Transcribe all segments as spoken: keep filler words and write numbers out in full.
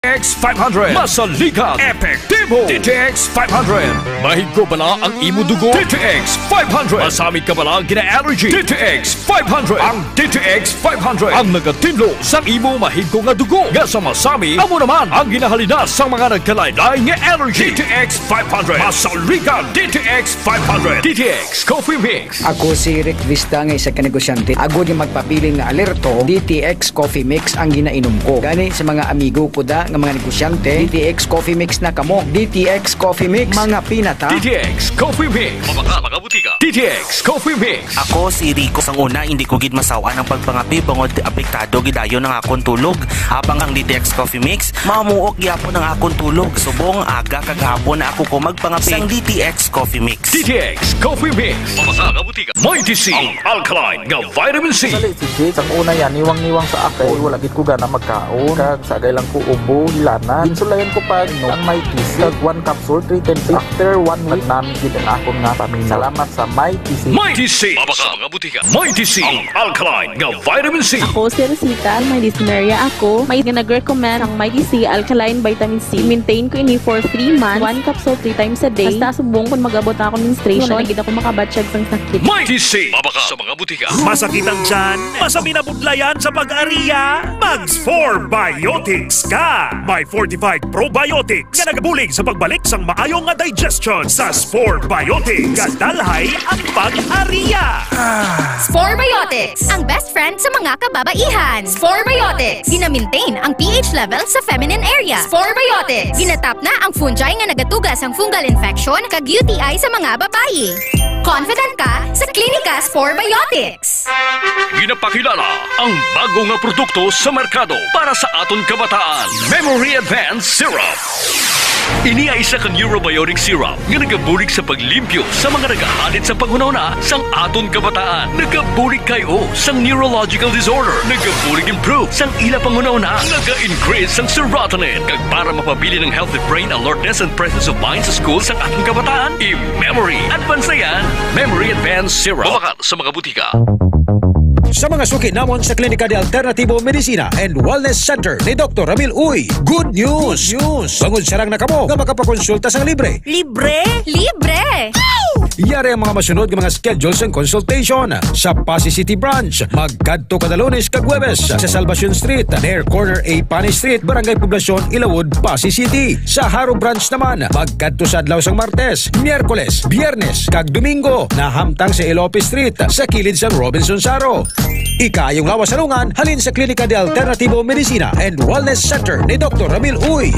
X five hundred. Masaligan. Epektibo. D T X five hundred. Mahigko bala ang imo dugo? D T X five hundred. Masamit ka bala ang gina-allergy? D T X five hundred. Ang D T X five hundred ang nagatinlo sang imo mahigko nga dugo nga sa masami, amo naman ang ginahalinas sang mga nagkalain-lain nga allergy. D T X five hundred. Masaligan. D T X five hundred. D T X Coffee Mix. Ako si Rick Vista nga isa ka negosyante. Agod nga magpabilin nga alerto, D T X Coffee Mix ang ginainom ko. Gani sa mga amigo ko da nga mga negosyante, D T X Coffee Mix na kamo. D T X Coffee Mix, mga pinata. D T X Coffee Mix. Mabakal, mga butika. D T X Coffee Mix. Ako si Rico. Sang una, hindi ko gid masaw-an ang pagpangape bangod apektado gid dayon ang akon tulog. Habang ang D T X Coffee Mix, mamuok gyapon ang akon tulog. Subong aga kag hapon na ako ko magpangape sang D T X Coffee Mix. D T X Coffee Mix. Mabakal, mga butika. Mighty C, ang alkaline nga vitamin C. Sali si Jade, sang una yan, niwang-niwang sa akay, wala gid ko gana magkaon. Kag sagay lang ko ubo, hilanat. Ginsulayan ko pa, no, ang Mighty C. Kag one capsule, three times. After one week, nagnami gid ang akon nga pamina. Salamat sa Mighty C. Mighty C. Mabakal, mga butika. Mighty C, ang alkaline nga vitamin C. Ako si Rosita, may dysmenorrhea ako. May nga nag-recommend ang Mighty C alkaline vitamin C. Maintain ko ini for three months. One capsule three times a day. Basta subong kung mag-abot na ako menstruation, wala na gid ako makabatyag sang sakit. Mighty C. Mabakal sa mga butika. Masakit ang tiyan? Masami na budlayan sa pag-ariya? Mag Spore Biotics ka! May fortified probiotics nga nagabulig sa pagbalik sang maayo nga digestion. Sa Spore Biotics, kadalhay ang pag-ariya. Spore Biotics, ang best friend sa mga kababaihan. Spore Biotics, gina-maintain ang P H level sa feminine area. Spore Biotics, ginatap na ang fungi nga nagatuga sang fungal infection kag U T I sa mga babayi. Confident ka sa Klinika Spore Biotics. Ginapakilala ang bago nga produkto sa merkado para sa aton kabataan, Memory Advance Syrup. Ini ay isa ka neurobiotic syrup nga nagabulig sa paglimpyo sa mga nagahalit sa panghunahuna sang aton kabataan. Nagabulig kay-o sang neurological disorder. Nagabulig improve sang ila panghunahuna. Naga-increase sang serotonin. Kag para mapabilin ang healthy brain alertness and presence of mind sa school sang aton kabataan, i-Memory Advance na yan. Memory Advance Syrup. Mabakal sa mga butika. Sa mga suki namon sa Klinika de Alternativo Medicina and Wellness Center ni Doktor Ramil Uy, good news! Good news! Bangod sarang na kamo nga makapakonsulta sang libre. Libre? Libre! Yari ang mga masunod nga mga schedule sang consultation. Sa Passi City Branch, magkadto kada Lunes kag Huwebes sa Salvacion Street, near corner A Pani Street, Barangay Poblacion, Ilawod, Passi City. Sa Jaro Branch naman, magkadto sa adlaw sang Martes, Miyerkules, Biyernes, kag Domingo, nahamtang sa Elope Street, sa kilid sang Robinson Jaro. Ikaayong lawas sa lungan halin sa Klinika de Alternativo Medicina and Wellness Center ni Doktor Ramil Uy.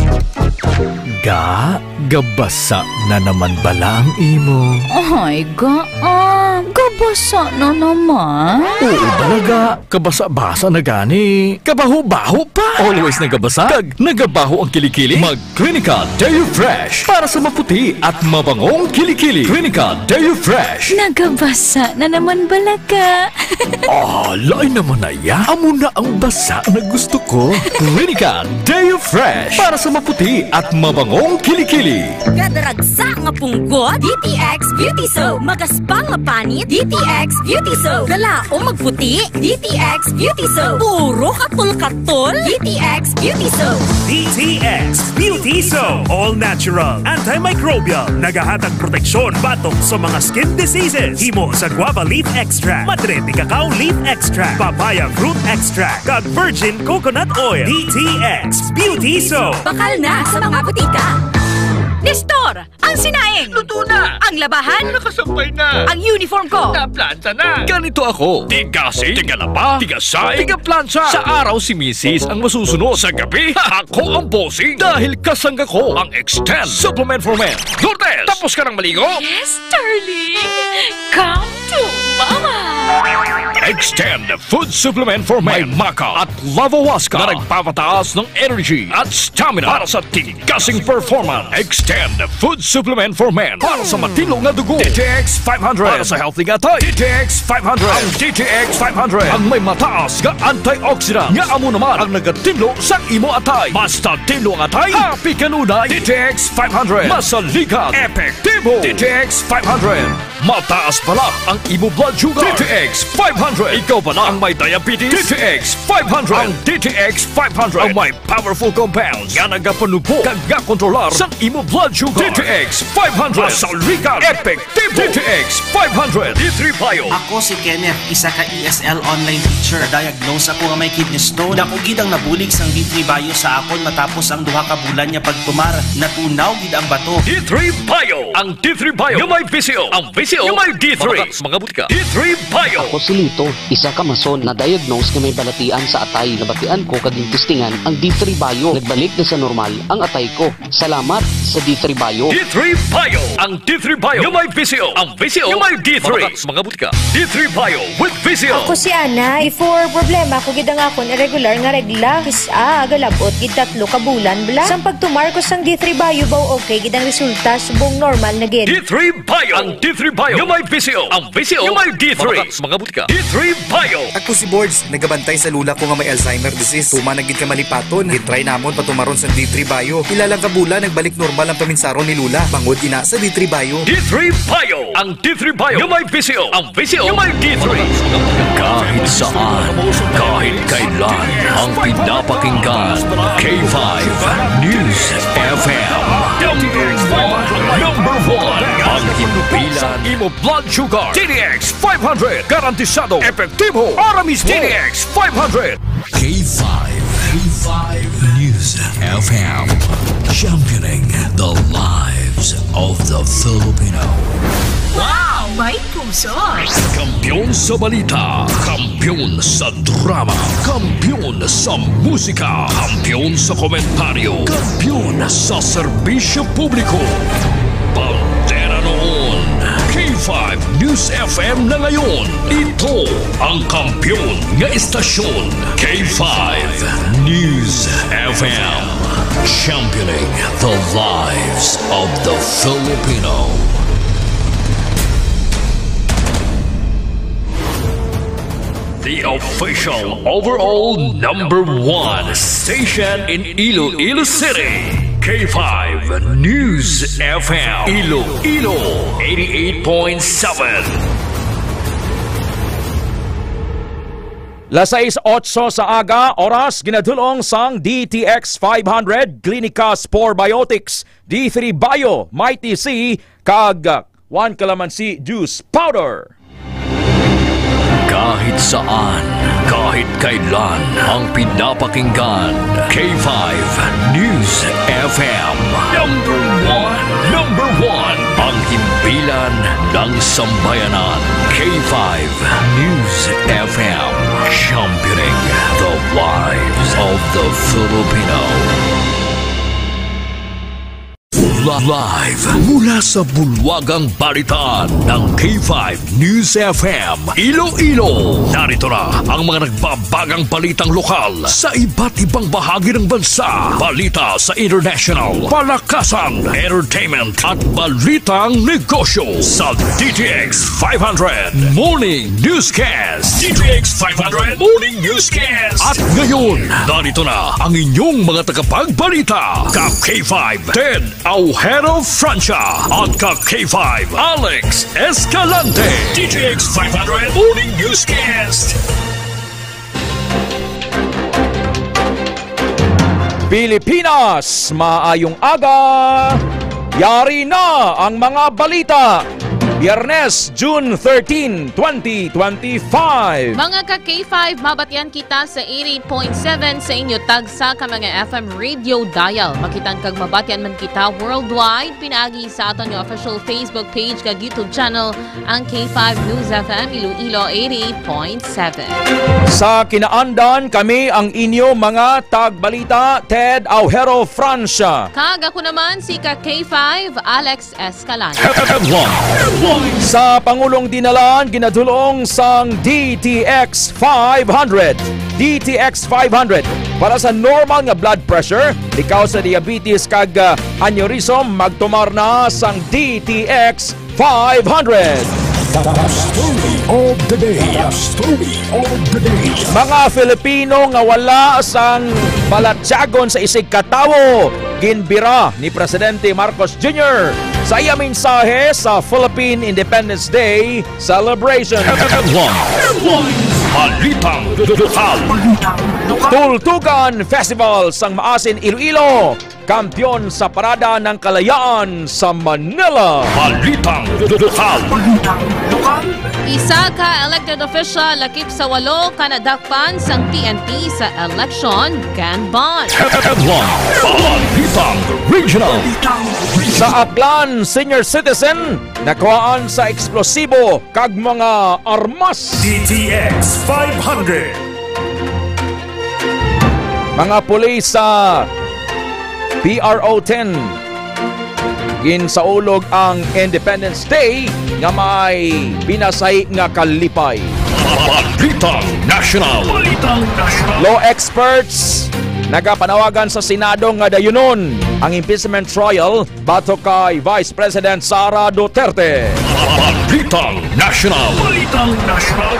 Ga, gabasa na naman bala ang imo? Ay, ga, ah, gabasa na naman. Oo, bala ga. Kabasa-basa na gani. Kabaho-baho pa. Always nagabasa. Kag nagabaho ang kilikili. Mag Clinica Deo Fresh para sa maputi at mabangong kilikili. Clinica Deo Fresh. Nagabasa na naman bala ka. Ah, lain naman na ya. Amo na ang basa na gusto ko. Clinica Deo Fresh para sa maputi at mabangong kilikili. Gadaragsa nga punggot, D T X Beauty Soap. Magaspang nga panit, D T X Beauty Soap. Galaom magputi, D T X Beauty Soap. Puro katol-katol, D T X Beauty Soap. D T X Beauty Soap. All natural, antimicrobial. Nagahatag proteksyon batok sa mga skin diseases. Himo sa guava leaf extract, madre de cacao leaf extract, papaya fruit extract, kag virgin coconut oil. D T X Beauty Soap. Bakal na sa mga butika. Nestor! Ang sinaing! Luto na! Ang labahan! Nakasampay na! Ang uniform ko! Naplanta na! Ganito ako, tigasing, tigalaba, tigasay, tigaplantsa. Sa araw si misis ang masusunod. Sa gabi, ako ang bossing. Dahil kasangga ko ang Extend Supplement for Men. Lourdes, tapos ka nang maligo? Yes, darling. Come to Mama. Extend Food Supplement for Men. May maca at lavawaska na nagpapataas ng energy at stamina para sa tigasing performance. Extend Food Supplement for Men para sa matino nga dugo. D T X five hundred para sa healthy nga atay. D T X five hundred. Ang D T X five hundred ang may mataas nga antioxidant nga amo naman ang nagatinlo sa imo atay. Basta tinlo ang atay, happy kanunay. D T X five hundred. Masaligan. Epektibo. D T X five hundred. Mataas bala ang imo blood sugar. D T X five hundred. Ikaw bala ang may diabetes. D T X five hundred. Ang D T X five hundred ang may powerful compounds nga nagapanubo kag nga kontrolar sa imo blood sugar. D T X five hundred. Masaligan. Epektibo. D T X five hundred. D three Bio. Ako si Kenneth, isa ka E S L online teacher. Diagnosed ako nga may kidney stone. Dako gid ang nabulig sang D three Bio sa akon matapos ang duha ka bulan nga pagtumar. Natunaw gid ang bato. D three Bio. Ang D three Bio nga may V C O. Ang V C O nga may D three. Mga, mga butika. D three Bio. Ako si Lito, isa ka mason na diagnose nga may balatian sa atay. Nabatian ko kag gintistingan ang D three Bio. Nagbalik na sa normal ang atay ko. Salamat sa D three Bio. D three Bio. Ang D three Bio nga may V C O. Ang V C O nga may D three. Mga, mga butika. D three Bio with V C O. Ako si Ana. Before, problema ko gid ang akon irregular nga regla. Kis-a, galab-ot gid tatlo ka bulan bala. Sang pagtumar ko sang D three Bio, baw okay gid ang resulta, subong normal na gid. D three Bio. Ang D three Bio nga may V C O. Ang V C O nga may D three. Mga, mga butika. D three Bio. Ako si Borge, nagabantay sa lula ko nga may Alzheimer disease. Tuman na gid ka malipaton. Gitry namon patumaron sang D three Bio. Pila lang ka bulan, nagbalik normal ang paminsaron ni lula. Bangod ina sa D three Bio. D three Bio. Ang D three Bio nga may V C O. Ang V C O nga may D three. Kahit saan, kahit kailan, ang pinapakinggan, K five News F M. Number one, number one, ang himpilan. Imo blood sugar, D T X five hundred. Garantisado, epektibo, para mismo. D T X five hundred. K five, K five News F M, championing the lives of the Filipino. Wow! May puso! Kampiyon sa balita, kampiyon sa drama, kampiyon sa musika, kampiyon sa komentaryo, kampiyon sa serbisyo publiko. Bandera noon, K five News F M na ngayon. Ito ang kampiyon nga istasyon, K five News F M. Championing the lives of the Filipino. The official overall number one station in Iloilo City, K five News F M, Iloilo, eighty-eight point seven. Las sais otso sa aga, oras ginadulong sang D T X five hundred, Clinica Spore Biotics, D three Bio, Mighty C, kag One Calamansi Juice Powder. Kahit saan, kahit kailan, ang pinapakinggan, K five News F M. Number one, number one, ang himpilan ng sambayanan. K five News F M, championing the lives of the Filipino. Live mula sa bulwagang balitaan ng K five News F M Iloilo. Narito na ang mga nagbabagang balitang lokal sa iba't ibang bahagi ng bansa. Balita sa international, palakasan, entertainment, at balitang negosyo sa D T X five hundred Morning Newscast. D T X five hundred Morning Newscast. At ngayon, narito na ang inyong mga tagapagbalita, ka K five Ted Aujero Francia at ka K five Alex Escalante. D T X five hundred Morning Newscast. Pilipinas, maayong aga. Yari na ang mga balita. Biyernes, June thirteen, twenty twenty-five. Mga ka K five, mabatian kita sa eighty point seven sa inyo tagsa ka mga F M radio dial. Makitan kag mabatian man kita worldwide pinaagi sa aton nga official Facebook page kag YouTube channel, ang K five News F M Iloilo eighty point seven. Sa kinaandan, kami ang inyo mga tagbalita, Ted Aujero Francia. Kag ako naman si ka K five, Alex Escalante. Headline. Sa Pangulong Dinalan, ginadulong sang D T X five hundred. D T X five hundred para sa normal nga blood pressure, likaw sa diabetes kag, ah, aneurysm, magtumar na sang D T X five hundred. The story of the day. The story of the day. Mga Filipino nga wala sang balatyagon sa isigkatawo, ginbira ni Presidente Marcos Junior Sa iya mensahe sa Philippine Independence Day celebration. Headlines. Balitang lokal. Tultugan Festival sang Maasin Iloilo, kampiyon sa Parada ng Kalayaan sa Manila. Balitang lokal. Isa ka elected official lakip sa walo ka nadakpan sang T N T sa election gun ban. Headlines. Balitang regional. Sa Aklan, senior citizen nakuhaan sa eksplosibo kag mga armas. D T X five hundred. Mga pulis sa P R O ten, ginsaulog ang Independence Day nga may pinasahi nga kalipay. Balitang National. Balitang National. Law experts nagapanawagan sa Senado nga dayunon ang impeachment trial batok kay Vice President Sara Duterte. Balitang National. Balitang National.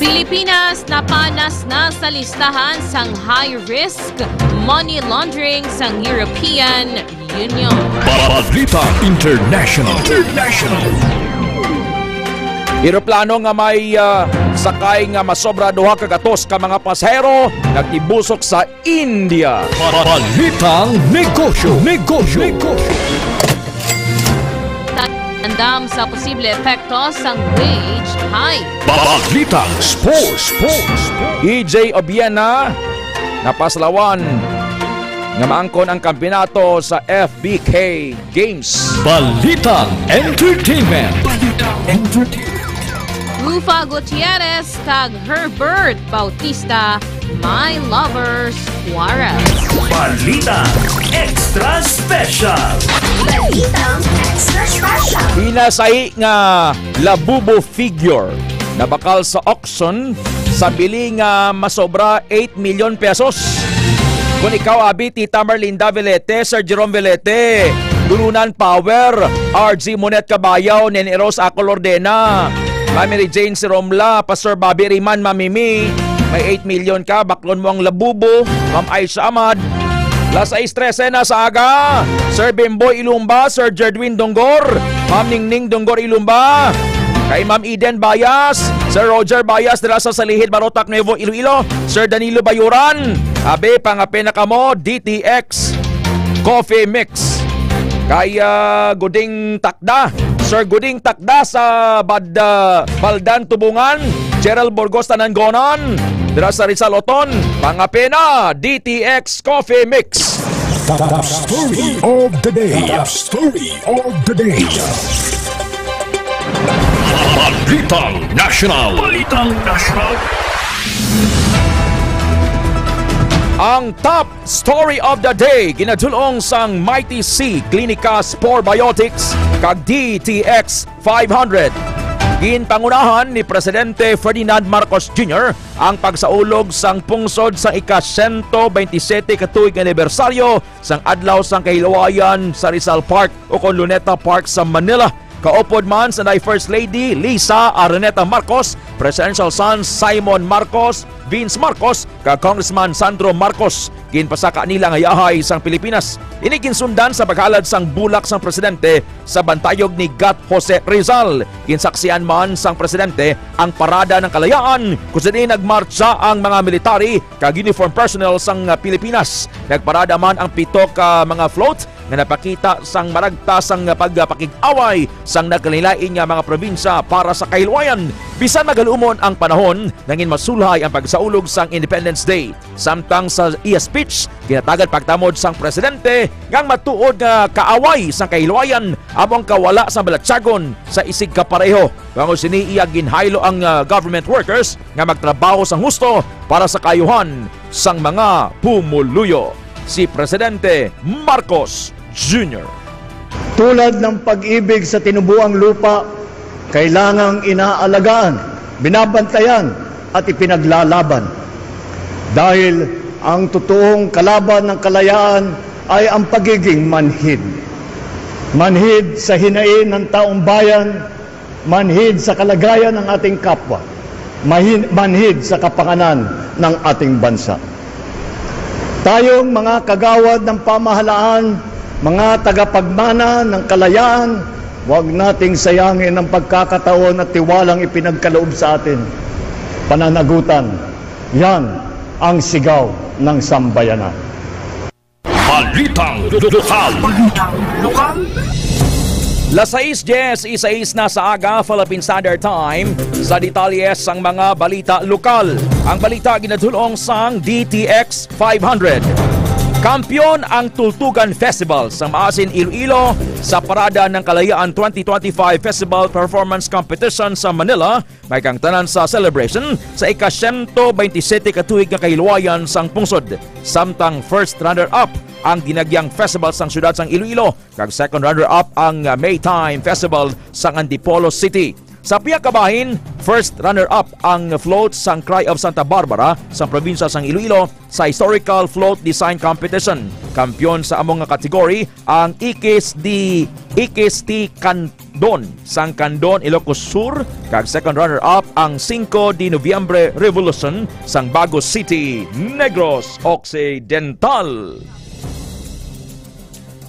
Pilipinas napanas na sa listahan sang high risk money laundering sang European Union. Balita International. International. Eroplano nga may, ah, sakay nga masobra duha ka gatos ka mga pasahero nagtibusok sa India. Balitang negosyo, negosyo, negosyo. Andam sa posible epekto sang wage hike. Balitang sports, sports, sports. E J Obiena napaslawan nga maangkon ang kampiyonato sa F B K Games. Balitang entertainment. Balitang entertainment. Rufa Gutierrez kag Herbert Bautista, My Lovers Quarrel. Balita Extra Special. Balitang Extra Special. Pinasahi nga Labubo figure nabakal sa auction sa bili nga masobra eight million pesos. Kung ikaw, abi, Tita Marlinda Velete, Sir Jerome Velete, Dulunan Power, R G Monet Cabayaw, Nene Rose Acol Ordena, Ma'am Mary Jane Siromla, Pastor Bobby Riman, Ma'am Mimi, may eight million ka, baklon mo ang Labubo, Ma'am Aisha Ahmad. Las sais trese na sa aga, Sir Bimboy Ilumba, Sir Jerdwin Donggor, Ma'am Ningning Donggor Ilumba, kay Ma'am Eden Bayas, Sir Roger Bayas dira sa Salihid, Barotac, Nuevo Iloilo, Sir Danilo Bayuran, abi, pangapin na kamo, D T X Coffee Mix. Kay, ah, Guding Takda, Sir Guding Takda sa Bad-, ah, Baldan, Tubungan, Gerald Burgos, Tanangonan, dira sa Rizal, Oton, pangapin na, D T X Coffee Mix. The, the story of the day. The story of the day. Balitang National. Balitang National. Ang top story of the day, ginadul-ong sang Mighty C, Clinicas Probiotics, kag D T X five hundred. Ginpangunahan ni Presidente Ferdinand Marcos Junior ang pagsaulog sang pungsod sang ika siyento bente siyete ka tuig anibersaryo sang Adlaw sang Kahilwayan sa Rizal Park, ukon Luneta Park sa Manila. Kaupod man sanday First Lady Liza Araneta Marcos, Presidential Son Simon Marcos, Vince Marcos, kag Congressman Sandro Marcos. Ginpasaka nila nga yahay sang Pilipinas. Ini ginsundan sa paghalad sang bulak sang presidente sa bantayog ni Gat Jose Rizal. Ginsaksian man sang presidente ang Parada ng Kalayaan, kung sa diin nagmartsa ang mga military kag uniform personnel sang Pilipinas. Nagparada man ang pito ka mga float nga napakita sang maragta sang pagpakig-away sang nagkalainlain nga mga probinsya para sa kahilwayan. Bisan magalumon ang panahon, nangin masulhay ang pagsaulog sang Independence Day. Samtang sa iya speech, ginhatagan pagtamod sang presidente nga ang matuod nga kaaway sang kahilwayan amo ang kawala sang balatyagon sa isig kapareho. Bangod sini, iya ginhaylo ang, ah, government workers nga magtrabaho sang husto para sa kaayuhan sang mga pumoluyo. Si Presidente Marcos Junior. Tulad ng pag-ibig sa tinubuang lupa, kailangang inaalagaan, binabantayan, at ipinaglalaban. Dahil ang totoong kalaban ng kalayaan ay ang pagiging manhid. Manhid sa hinain ng taong bayan, manhid sa kalagayan ng ating kapwa, mahin-, manhid sa kapakanan ng ating bansa. Tayong mga kagawad ng pamahalaan, Mga tagapagmana ng kalayaan, huwag nating sayangin ang pagkakataon at tiwalang ipinagkaloob sa atin. Pananagutan, yan ang sigaw ng sambayanan. Balitang lokal. Balitang lokal. Las sais diez y seis na sa aga, Philippine Standard Time. Sa detalye sang mga balita lokal, ang balita ginadulong sang D T X five hundred. Kampiyon ang Tultugan Festival sa Maasin, Iloilo sa Parada ng Kalayaan twenty twenty-five Festival Performance Competition sa Manila. May kaangtanan sa celebration sa ika-siyento baynte-siyete ka tuig nga kahilwayan sang pungsod, samtang first runner-up ang Dinagyang Festival sang siyudad sang Iloilo, kag second runner-up ang, ah, Maytime Festival sang Antipolo City. Sa pihak kabahin, first runner-up ang float sang Cry of Santa Barbara sa probinsya sang Iloilo sa Historical Float Design Competition. Kampiyon sa amo nga category ang Ikis di, Ikis ti Candon sang Candon, Ilocos Sur, kag second runner-up ang Cinco de Noviembre Revolution sang Bago City, Negros Occidental.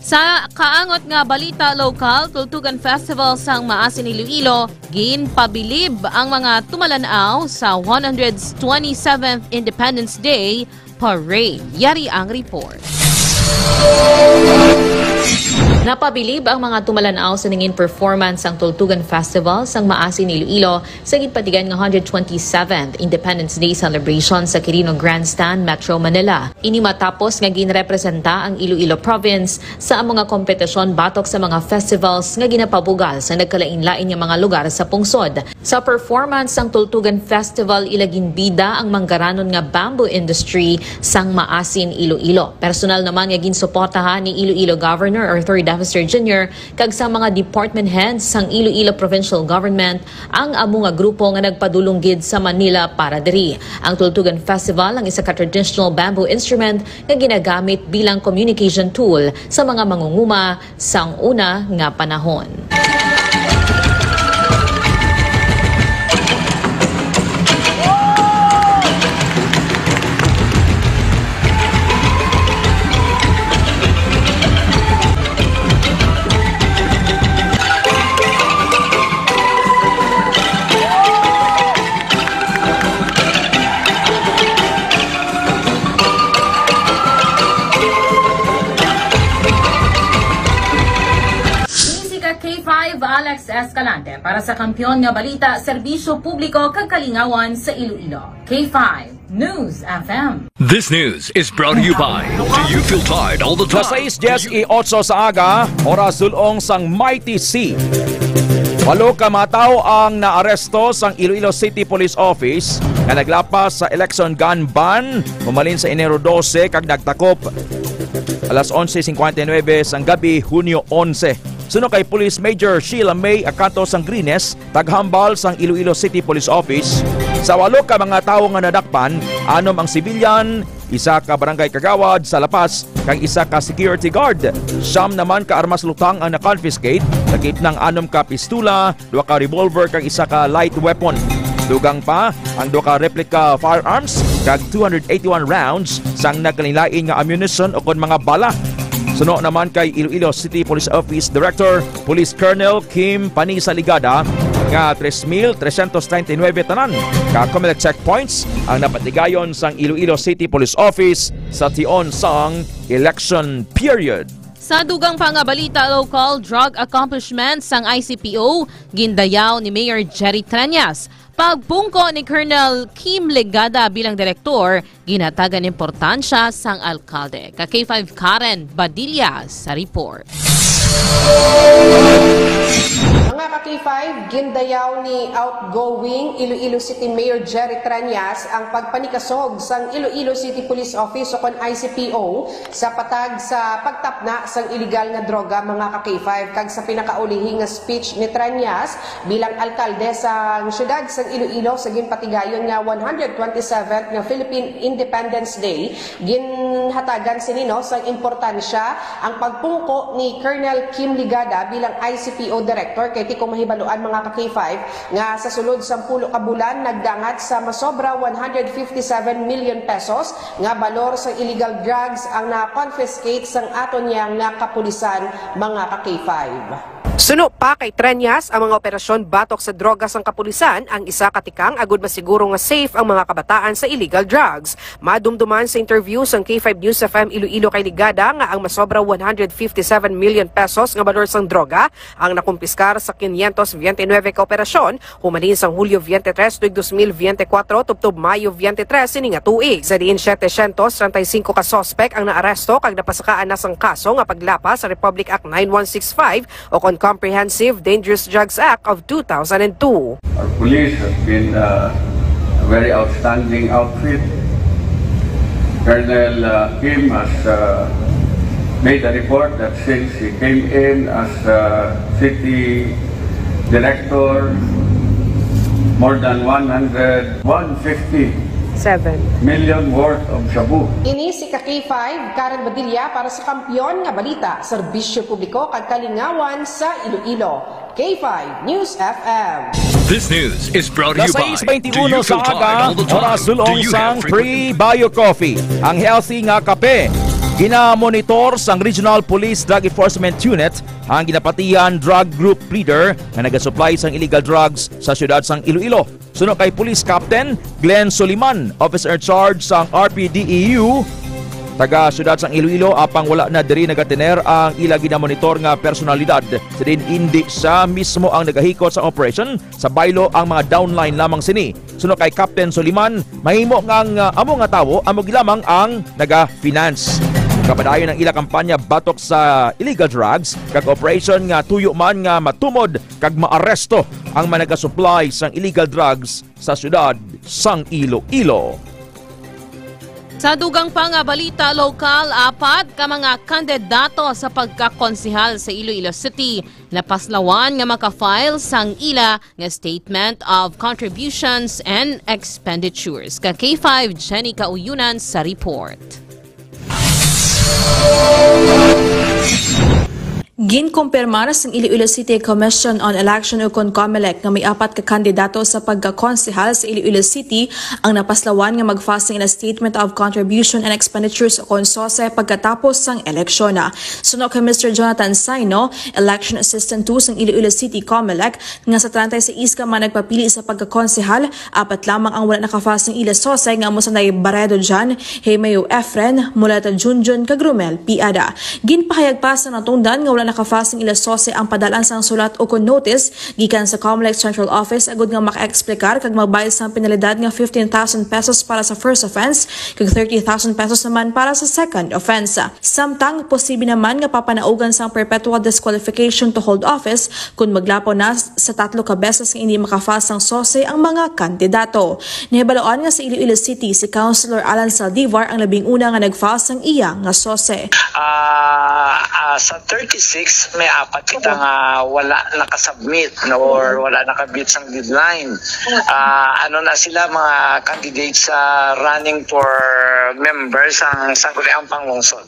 Sa kaangot nga balita lokal, Tultugan Festival sang Maasin, Iloilo, ginpabilib ang mga tumalan-aw sa one hundred twenty-seventh Independence Day Parade. Yari ang report. Napabilib ang mga tumalan-aw sa nangin performance sang Tultugan Festival sang Maasin, Iloilo, sa ginpatigayon nga hundred twenty-seventh Independence Day celebration sa Quirino Grandstand, Metro Manila. Ini matapos nga ginrepresenta ang Iloilo Province sa amo nga kompetisyon batok sa mga festivals nga ginapabugal sa nagkalain-lain nga mga lugar sa pungsod. Sa performance sang Tultugan Festival, ila ginbida ang manggaranon nga bamboo industry sang Maasin, Iloilo. Personal naman nga ginsuportahan ni Iloilo Governor Arthur Davister Junior kag sa mga department heads sang Iloilo Provincial Government ang amo nga grupo nga nagpadulong gid sa Manila para diri. Ang Tultugan Festival ang isa ka traditional bamboo instrument nga ginagamit bilang communication tool sa mga mangunguma sang una nga panahon. Ini si ka K five, Alex Escalante, para sa Kampiyon nga Balita, Serbisyo Publiko kag Kalingawan sa Iloilo. K five News F M. This news is brought to you by, do you feel tired all the time? Las sais diez y ocho sa aga, oras dul-ong sang Mighty C. Walo ka mga tawo ang naaresto sang Iloilo City Police Office nga naglapas sa election gun ban humalin sa Enero dose kag nagtakop alas onse cincuenta y nueve sang gabi, Hunyo onse. Suno kay Police Major Sheila May Acanto Sangrines, taghambal sang Iloilo City Police Office, sa walo ka mga tawo nga nadakpan, anom ang sibilyan, isa ka barangay kagawad sa La Paz, kag isa ka security guard. Siyam naman ka armas lutang ang na-confiscate, lakip nang anom ka pistola, duha ka revolver, kag isa ka light weapon. Dugang pa ang duha ka replica firearms kag two hundred eighty-one rounds sang nagkalainlain nga ammunition ukon mga bala. Suno naman kay Iloilo City Police Office Director Police Colonel Kim Panisa Ligada nga tres mil trescientos treinta y nueve tanan ka COMELEC checkpoints ang napatigayon sang Iloilo City Police Office sa tion sang election period. Sa dugang pa nga balita, local drug accomplishments sang I C P O, gindayaw ni Mayor Jerry Treñas. Pagpungko ni Colonel Kim Legada bilang direktor, ginhatagan importansya sang alkalde. Ka K five Karen Badilla sa report. Mga ka K five, gindayaw ni outgoing Iloilo City Mayor Jerry Treñas ang pagpanikasog sang Iloilo City Police Office o kon I C P O sa patag sa pagtapna sang iligal nga droga, mga ka K five, kag sa pinakaulihi nga speech ni Treñas bilang alkalde sang siyudad sang Iloilo sa ginpatigayon nga one hundred twenty-seventh nga Philippine Independence Day, ginhatagan sini, no, sang importansya ang pagpungko ni Colonel Kim Ligada bilang I C P O Director. Iti kung mahibaluan, mga ka-K five, nga sa sulod sampulo ka bulan nagdangat sa masobra one hundred fifty-seven million pesos nga balor sa illegal drugs ang na-confiscate sang aton niya nga kapulisan, mga ka-K five. Suno pa kay Treñas, ang mga operasyon batok sa droga sang kapulisan ang isa ka tikang agud masiguro nga safe ang mga kabataan sa illegal drugs. Madumduman sa interview sang K five News F M Iloilo kay Ligada nga ang masobra one hundred fifty-seven million pesos nga balor sang droga ang nakumpiskar sa quinientos veinte y nueve ka operasyon humalin sang Hulyo veinte y tres tuig dos mil veinte y cuatro tubtob Mayo veinte y tres sini nga tuig. Sa diin setecientos treinta y cinco ka suspek ang naaresto kag napasakaan na sang kaso nga paglapas sa Republic Act nine one six five o kon Comprehensive Dangerous Drugs Act of two thousand and two. Our police has been uh, a very outstanding outfit. Colonel uh, Kim has uh, made a report that since he came in as uh, city director, more than one hundred, one fifty Seven. million worth of shabu. Ini si ka-K five, Karen Badilla para sa Kampiyon nga Balita, Serbisyo Publiko kag Kalingawan sa Iloilo. K five News F M. This news is brought to Las you by sais Do veintiuno you feel sa tired aga, all the time? oras Do dulong you sang have Free frequent Bio Coffee, ang healthy nga kape. Ginamonitor sang Regional Police Drug Enforcement Unit ang ginapatihan drug group leader nga nagasupply sang illegal drugs sa siyudad sang Iloilo. Suno kay Police Captain Glenn Soliman, Officer in Charge sang R P D E U, taga siyudad sang Iloilo, apang wala na diri nagatener ang ila ginamonitor nga personalidad, sa diin indi siya mismo ang nagahikot sa operation, sa baylo ang mga downline lamang sini. Suno kay Captain Soliman, mahimo nga ang, uh, amo nga tawo amo gilamang ang naga-finance. Kapadayon ang ila kampanya batok sa illegal drugs kag operation nga tuyo man nga matumod kag maaresto ang mga nagasupply sang illegal drugs sa siyudad sang Iloilo. Sa dugang pa nga balita lokal, apat ka mga kandidato sa pagkakonsehal sa Iloilo City napaslawan nga maka-file sang ila nga Statement of Contributions and Expenditures. Ka K five, Jenny Kauyunan sa report. Ginkumpirmar sang Iloilo City Commission on Election ukon COMELEC nga may apat ka kandidato sa pagkakonsehal sa Iloilo City ang napaslawan nga magfile sang ila Statement of Contribution and Expenditures ukon SOCE pagkatapos sang eleksyon. Suno kay Mister Jonathan Saino, Election Assistant two sang Iloilo City COMELEC, nga sa treinta y seis ka mga nagpapili sa pagkakonsehal, apat lamang ang wala nakafile sang ila SOCE nga amo sanday Baredo John, Hemeo Efren, Muleta Junjun, kag Romel Piada. Ginpahayag pa sa natungdan nga wala nakafile sang ila SOCE ang padalan sang sulat ukon notice gikan sa COMELEC Central Office agud nga makaeksplikar kag magbayad sang penalidad nga fifteen thousand pesos para sa first offense kag thirty thousand pesos naman para sa second offense. Samtang posible naman nga papanaugan sang perpetual disqualification to hold office kon maglapaw na sa tatlo ka beses nga indi makafile sang SOCE ang mga kandidato. Nahibaluan nga sa Iloilo City, si Councilor Alan Saldivar ang labing una nga nag-file sang iya nga SOCE. Ah, ah, sa thirty-six, may apat kita nga wala nakasubmit, no, or wala nakabit sang deadline. Ah, ano na sila, mga candidates sa running for members ang Sangguniang Panglungsod.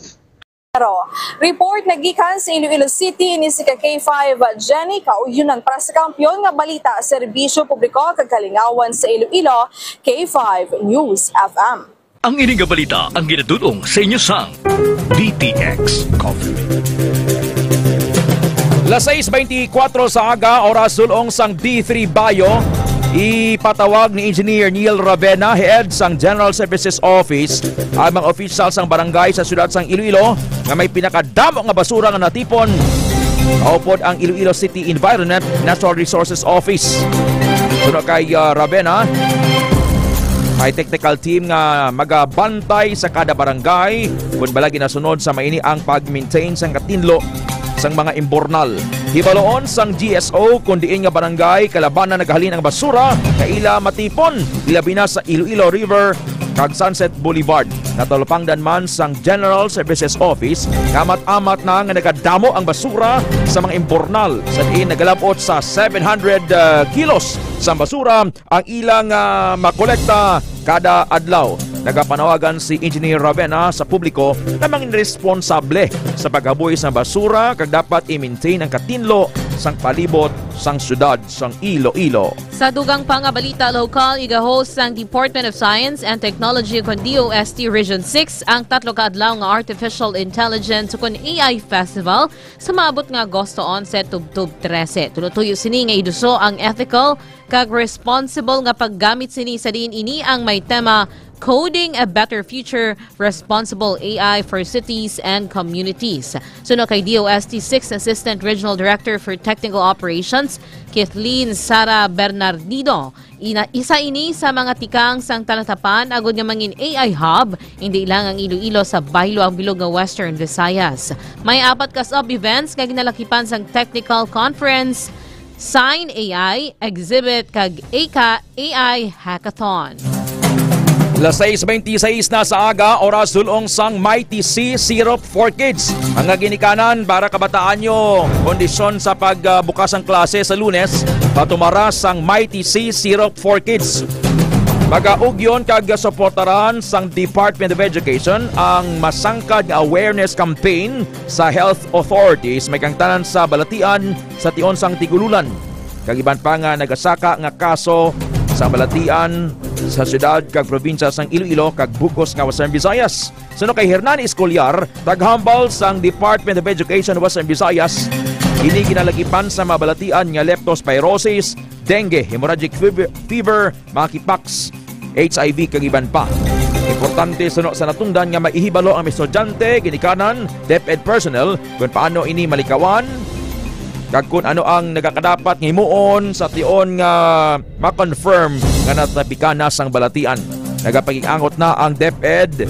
Report nga gikan sa Iloilo City, ini si ka K five Jenny Kauyunan para sa Kampiyon nga Balita, Serbisyo Publiko kag Kalingawan sa Iloilo, K five News F M. Ang ini nga balita ang ginadul-ong sa inyo sang D T X Coffee. Las sais veinticuatro sa aga, oras dulong sang D three Bayo. Ipatawag ni Engineer Neil Ravena, head sang General Services Office, ang mga opisyal sang barangay sa siyudad sang Iloilo nga may pinakadamo nga basura nga natipon. Maupod ang Iloilo City Environment Natural Resources Office. Suno kay, ah, Ravena, may technical team nga magabantay sa kada barangay kun bala ginasunod sa maini ang pag-maintain sang katinlo sang mga imbornal. Hibaloon sang G S O kon diin nga barangay kalabanan nagahalin ang basura nga ila matipon, ilabi na sa Iloilo River kag Sunset Boulevard. Natalupangdan man sang General Services Office nga amat-amat na nga nagadamo ang basura sa mga imbornal, sa diin nagalab-ot sa seven hundred, ah, kilos sang basura ang ilang, ah, makolekta kada adlaw. Nagapanawagan si Engineer Ravena sa publiko nga mangin responsable sa pagkabuhi sang basura kag dapat i-maintain ang katinlo sang palibot sang siyudad sang Iloilo. Sa dugang pa nga balita lokal, iga-host sang Department of Science and Technology kon D O S T Region six ang tatlo ka adlaw nga Artificial Intelligence kon A I Festival sa maabot nga Agosto onse tubtob trese. Tuloy-tuyo sini nga iduso ang ethical kag responsible nga paggamit sini, sa diin ini ang may tema Coding a Better Future, Responsible A I for Cities and Communities. Suno kay D O S T six Assistant Regional Director for Technical Operations, Kathleen Sara Bernardino, ina, isa ini sa mga tikang sang talatapan agud nga mangin A I hub, hindi lang ang Iloilo sa baylo ang bilog nga Western Visayas. May apat ka sub-events nga ginalakipan sang technical conference, Sign A I Exhibit kag Eka A I Hackathon. Las sais beintiseis na sa aga, oras dul-ong sang Mighty C Syrup for Kids. Ang ginikanan para kabataanyo, kondisyon sa pagbukas sang klase sa Lunes, patumara sang Mighty C Syrup for Kids. Magaugyon kag suportaran sang Department of Education ang masangkad nga awareness campaign sa health authorities, may kangtanan sa balatian sa tion sang Tigululan, kag iban pa nga nagasaka nga kaso sa balatian sa siyudad kag probinsya sang Iloilo kag bug-os nga Western Visayas. Suno kay Hernan Escolar, taghambal sang Department of Education Western Visayas, ini ginalagipan sa mga balatian nga leptospirosis, dengue, hemorrhagic fever, fever, monkeypox, H I V kag iban pa. Importante suno sa natungdan nga maihibalo ang mga estudyante, ginikanan, DepEd personnel, kung paano ini malikawan, kag kung ano ang nagakadapat nga himuon sa tion nga ma-confirm nga natrapika na sang balatian. Nagapakig-angot na ang DepEd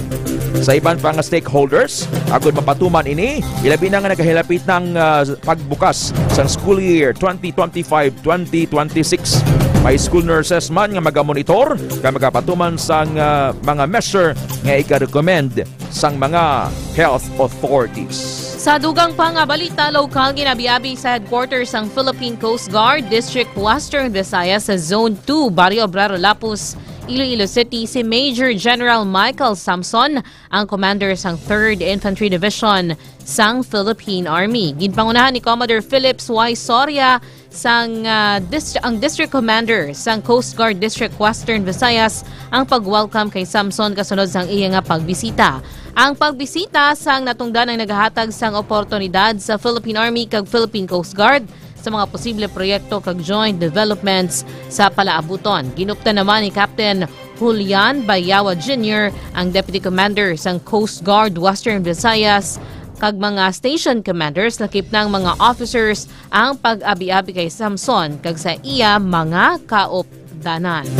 sa iban pa nga stakeholders agud mapatuman ini, ilabi na nga nagahilapit na ang, ah, pagbukas sang school year twenty twenty-five twenty twenty-six. May school nurses man nga magamonitor kag magapatuman sang, ah, mga measure nga ika-recommend sang mga health authorities. Sa dugang pa nga balita lokal, ginabi-abi sa headquarters sang Philippine Coast Guard District Western Visayas sa Zone two, Barrio Obrero Lapus, Iloilo City, si Major General Michael Samson, ang commander sang Third Infantry Division sang Philippine Army. Ginpangunahan ni Commodore Phillips Y Soria sang, ah, dist-, ang District Commander sang Coast Guard District Western Visayas ang pag-welcome kay Samson kasunod sang iya nga pagbisita. Ang pagbisita sang natungdan ang nagahatag sang oportunidad sa Philippine Army kag Philippine Coast Guard sa mga posible proyekto kag joint developments sa palaabuton. Ginuptan naman ni Captain Julian Bayawa Junior, ang Deputy Commander sang Coast Guard Western Visayas, kag mga station commanders, lakip na ang mga officers, ang pag-abi-abi kay Samson kag sa iya mga kaupdanan.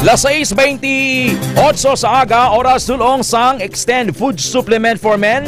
Las sais beintiotso sa aga, oras dul-ong sang Extend Food Supplement for Men.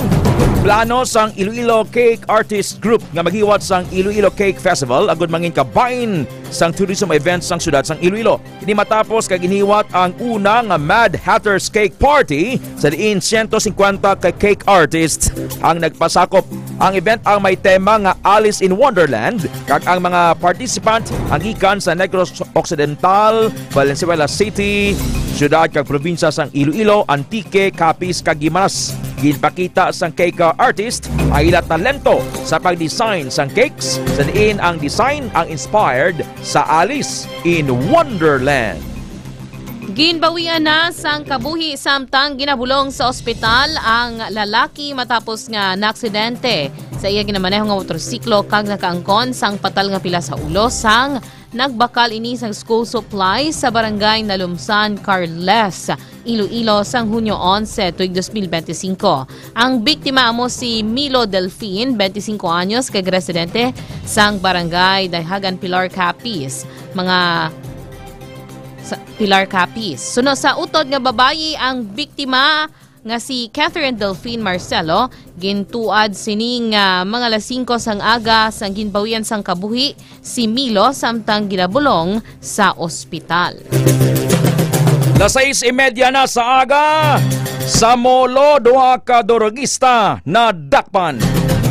Plano sang Iloilo Cake Artist Group nga maghiwat sang Iloilo Cake Festival agud mangin kabahin sang tourism events sang siyudad sang Iloilo. Ini matapos kag ginhiwat ang una nga Mad Hatter's Cake Party, sa diin siyento singkwenta ka cake artists ang nagpasakop. Ang event ang may tema nga Alice in Wonderland, kag ang mga participant ang gikan sa Negros Occidental, Valenzuela City, siyudad kag probinsya sang Iloilo, Antique, Capiz, kag Guimaras. Ginpakita sang cake artist ang ila talento sa pag-design sang cakes, sa diin ang design ang inspired sa Alice in Wonderland. Ginbawian na sang kabuhi samtang ginabulong sa ospital ang lalaki matapos nga naaksidente sa iya ginamaneho nga motorsiklo kag nakaangkon sang patal nga pila sa ulo sang nagbakal ini sang school supply sa barangay Nalumsan, Carles, Iloilo, sang Hunyo onse, tuig dos mil benti singko. Ang biktima amo si Milo Delfin, benti singko anyos, kag residente sang barangay Dayhagan, Pilar, Capiz. Mga sa Pilar, Capiz. Suno sa utod nga babayi, ang biktima nga si Catherine Delfin Marcelo, gintuad sini nga mga alas singko sang aga sang ginbawian sang kabuhi si Milo samtang ginabulong sa ospital. Las sais y media na sa aga, sa Molo, duha ka durugista nadakpan.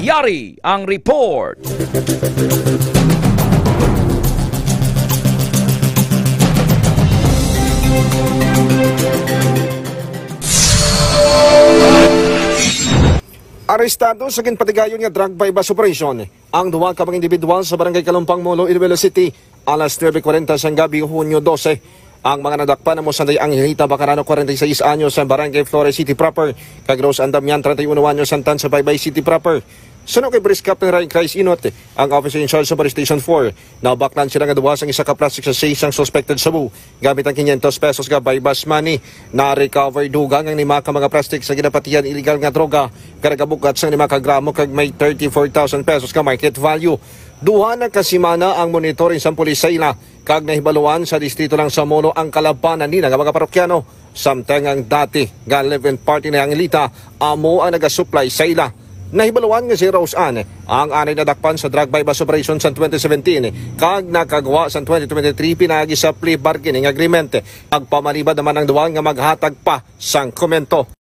Yari ang report. Arestado sa ginpatigayon nga drug buy-bust operation ang duha ka mga individual sa Barangay Kalumpang, Molo, Iloilo City, alas nuebe kwarenta sang gabi, Hunyo dose. Ang mga nadakpan amo sanday Angelita Bacarano, kwarenta y seis anyos, sa Barangay Flores City proper, kag Rose Andamian, treinta y uno anyos, sang Tansa Baybay City proper. Suno kay Police Captain Ryan Christ Inot, ang officer in charge sa Police Station four, nabaklan sila nga duha sang isa ka plastic sachet sang suspected shabu gamit ang quinientos pesos nga buy-bust money. Na-recover dugang ang lima ka mga plastic sa ginapatihan illegal nga droga, nga nagabugat sang lima ka gramo kag may thirty-four thousand pesos nga market value. Duha na ka semana ang monitoring sang pulis sa ila, kag nahibaluan sa distrito lang sa Molo ang kalabanan nila nga mga parokyano, samtang ang dati nga live-in partner ni Angelita amo ang nagasuplay sa ila. Nahibaluan nga si Rose Ann, ang anay nadakpan sa drug buy-bust operation sa twenty seventeen, kag nakagwa sa twenty twenty-three pinaagi sa plea bargaining agreement. Nagpamalibad naman ang duha nga maghatag pa sang komento.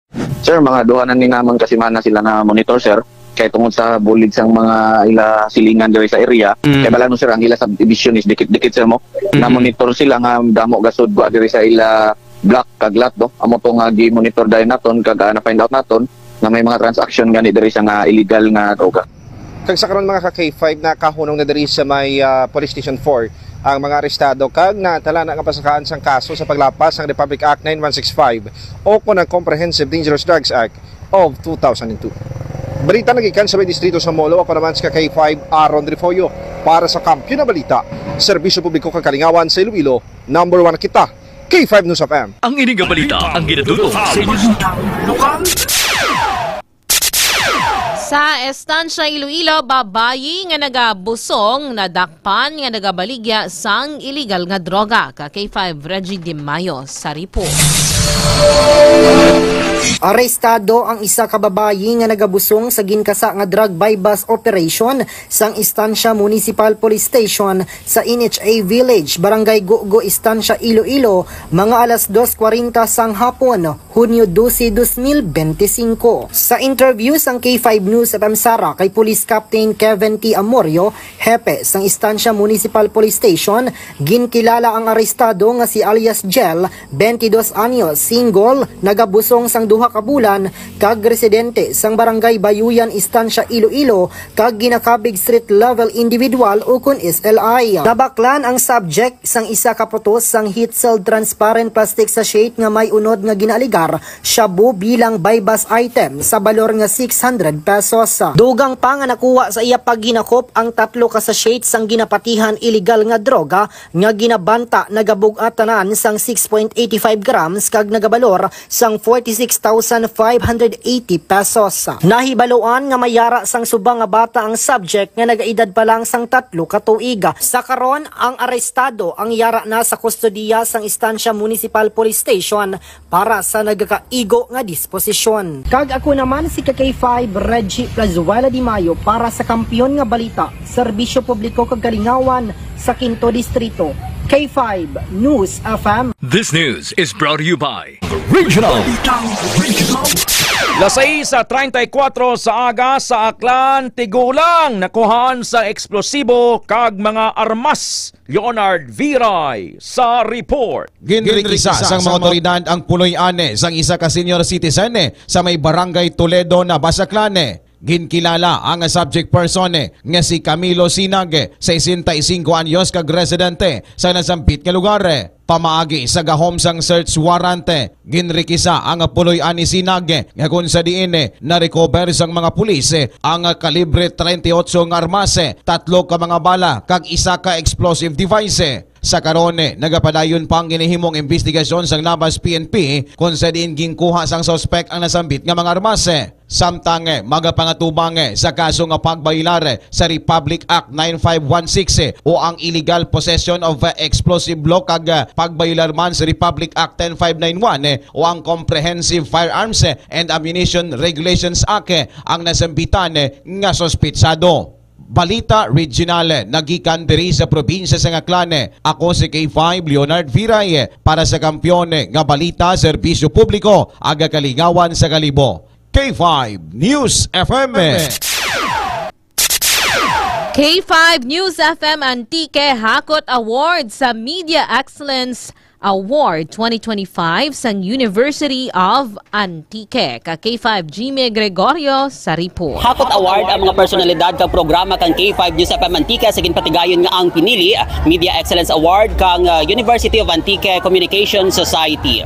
Sir, mga duha na ni namon ka semana sila na monitor, sir. Kay tungod sa bulig sang mga ila silingan diri sa area, Mm. kay bala no, sir, ang ila subdivision is dikit-dikit, sir, mo. Mm. Na monitor sila nga damo gasudwa diri sa ila block kag lot, do. Amo to nga gi-monitor dayon naton kag, ah, na-find out naton nga may mga transaction gani diri sa nga illegal nga droga. Kag sa karon, mga ka K five, nakahunong na diri sa may, ah, Police Station four ang mga arestado kag natala na nga pasakaan sang kaso sa paglapas sang Republic Act nine one six five o kon ang Comprehensive Dangerous Drugs Act of two thousand and two. Balita nagikan sa may distrito sa Molo, ako naman si ka K five Aaron Refollo para sa Kampiyon na Balita, Serbisyo Publiko kag Kalingawan sa Iloilo, number one kita, K five News F M. Ang ini nga balita ang ginadutong sa inyo. Sa Estancia, Iloilo, babayi nga nagabusong nadakpan nga nagabaligya sang iligal nga droga. Ka K five, Reggie Di Mayo sa report. Arestado ang isa ka babayi nga nagabusong sa ginkasa nga drug buy-bust operation sang Estancia Municipal Police Station sa N H A Village, Barangay Gugo, Estancia, Iloilo, mga alas dos kwarenta sang hapon, Hunyo dose, dos mil bente singko. Sa interview sang K five News F M Sara kay Police Captain Kevin T. Amorio, hepe sang Estancia Municipal Police Station, ginkilala ang arestado nga si alias Jel, twenty-dos anyos, single, nagabusong sang duha ka bulan, kag residente sang Barangay Bayuyan, Estancia, Iloilo, kag ginakabig street level individual ukon S L I. Nabaklan ang subject sang isa ka putos sang heat-sealed transparent plastic sachet nga may unod nga ginaaligar shabu bilang buy-bust item sa balor nga six hundred pesos. Dugang pa nga nakuha sa iya paghinakop ang tatlo ka sachet sang ginapatihan iligal nga droga nga ginabanta nagabug-at tanan sang six point eight five grams kag nagabalor sang forty-six thousand five hundred eighty pesos. Nahibaluan nga may yara sang subang nga bata ang subject nga nagaedad pa lang sang tatlo ka tuig. Sa karon, ang arestado ang yara na sa kustodiya sang Estancia Municipal Police Station para sa nagakaigo nga disposisyon. Kag ako naman si ka K five Reggie Plazuela Di Mayo para sa Kampiyon nga Balita, Serbisyo Publiko kag Kalingawan sa Quinto Distrito. K five News F M. This news is brought to you by Regional. Las sais treinta y cuatro sa aga sa Aklan, tigulang nakuhaan sa eksplosibo kag mga armas. Leonard Viray sa report. Ginrikisa sang mga otoridad ang puloy-an sang isa ka senior citizen sa may Barangay Toledo na Basaklan. Ginkilala ang subject person nga si Camilo Sinag, sesenta y cinco anyos, kag residente sa nasambit nga lugar. Pamaagi sa gahom sang search warrant, ginrikisa ang puloy-an ni Sinag, nga kung sa diin na-recover sang mga pulis ang kalibre treinta y ocho nga armas, tatlo ka mga bala, kag isa ka explosive device. Sa karon, nagapadayon pa ang ginahimong investigasyon sang Nabas P N P, kung sa diin ginkuha sang suspek ang nasambit nga mga armas. Samtang, eh, magapangatubang, eh, sa kaso nga pagbayolar, eh, sa Republic Act nine five one six, eh, o ang illegal possession of, eh, explosive law kag, eh, pagbayolar man sa Republic Act ten five nine one, eh, o ang Comprehensive Firearms, eh, and Ammunition Regulations Act, eh, ang nasambitan, eh, nga suspitsado. Balita regional, eh, nagikan diri sa probinsya sa Aklan, eh. Ako si K five Leonard Viray, eh, para sa Kampiyon, eh, nga Balita, Serbisyo Publiko, aga Kalingawan sa Kalibo. K five News F M. K five News F M Antique hakot award sa Media Excellence Award twenty twenty-five sang University of Antique. Ka K five Jimmy Gregorio sa report. Hakot award ang mga personalidad kag programa kang K five News F M Antique sa ginpatigayon nga ang pinili Media Excellence Award kang, uh, University of Antique Communication Society.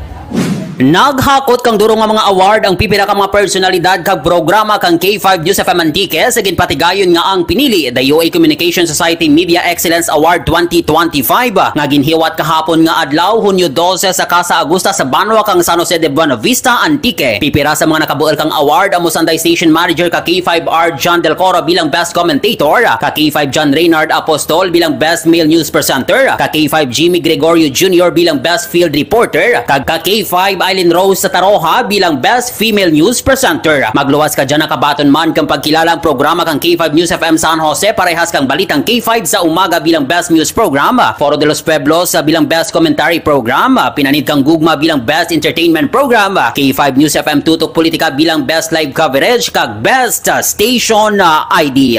Naghakot kang duro nga mga award ang pipira ka mga personalidad kag programa kang K five News F M Antique sa ginpatigayon nga ang pinili the U A Communication Society Media Excellence Award twenty twenty-five nga ginhiwat kahapon nga adlaw, Hunyo dose, sa Casa Augusta sa banwa kang San Jose de Buenavista, Antique. Pipira sa mga nakabuel kang award amo sanday station manager ka K five R John Del Coro bilang best commentator, ka K five John Reynard Apostol bilang best male news presenter, ka K five Jimmy Gregorio Junior bilang best field reporter, kag ka K five Eileen Rose Sataroha bilang best female news presenter. Magluwas ka dyan, nakabaton man kang pagkilala ang programa kang K five News F M San Jose, parehas kang Balitang K five sa Umaga bilang best news program, Foro de los Pueblos, ah, bilang best commentary program, ah, Pinanid kang Gugma bilang best entertainment program, ah, K five News F M Tutok Politika bilang best live coverage, kag best, ah, station, ah, I D.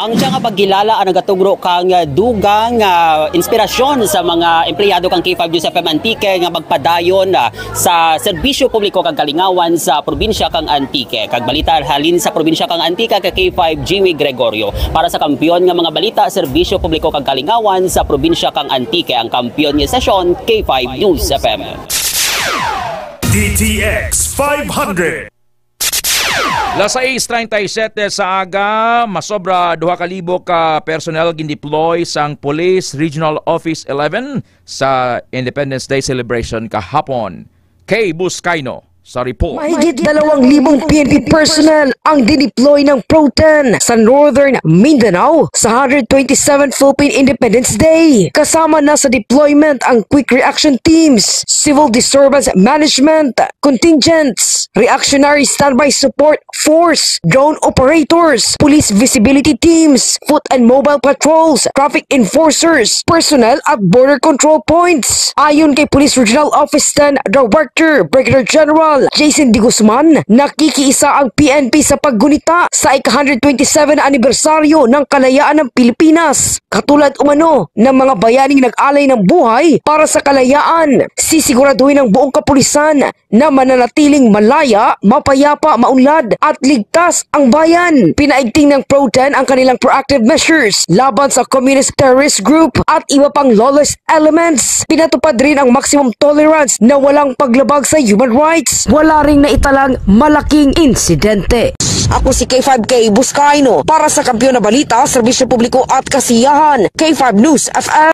Ang siya nga pagkilala ang nagatugro kang, ah, dugang, ah, inspirasyon sa mga empleyado kang K five News F M Antique nga magpadayon, ah, sa serbisyo publiko kag kalingawan sa probinsya kang Antique. Kag balita halin sa probinsya kang Antique, ka K five Jimmy Gregorio. Para sa kampiyon nga mga balita, serbisyo publiko kag kalingawan sa probinsya kang Antique, ang kampiyon nga sesyon, K five News F M. D T X five hundred. Las sais treinta y siete sa aga, masobra duha ka libo ka personnel gindeploy sang Police Regional Office eleven sa Independence Day celebration kahapon. Kay Buscaino sa report. Mahigit dalawang libong P N P personnel ang dineploy ng PRO ten sa Northern Mindanao sa hundred twenty-seven Philippine Independence Day. Kasama na sa deployment ang Quick Reaction Teams, Civil Disturbance Management Contingents, Reactionary Standby Support Force, drone operators, police visibility teams, foot and mobile patrols, traffic enforcers, personnel at border control points. Ayon kay Police Regional Office ten Director Brigadier General Jason De Guzman, nakikiisa ang P N P sa paggunita sa ika-hundred twenty-seven anibersaryo ng kalayaan ng Pilipinas, katulad umano ng mga bayaning nag-alay ng buhay para sa kalayaan. Sisiguraduhin ng buong kapulisan na mananatiling malaya, mapayapa, maunlad, at ligtas ang bayan. Pinaigting ng PRO ten ang kanilang proactive measures laban sa communist terrorist group at iba pang lawless elements. Pinatupad rin ang maximum tolerance na walang paglabag sa human rights. Wala ring naitalang malaking insidente. Ako si K five K Buscaino para sa Kampiyon na Balita, Serbisyo Publiko at Kasiyahan, K five News F M.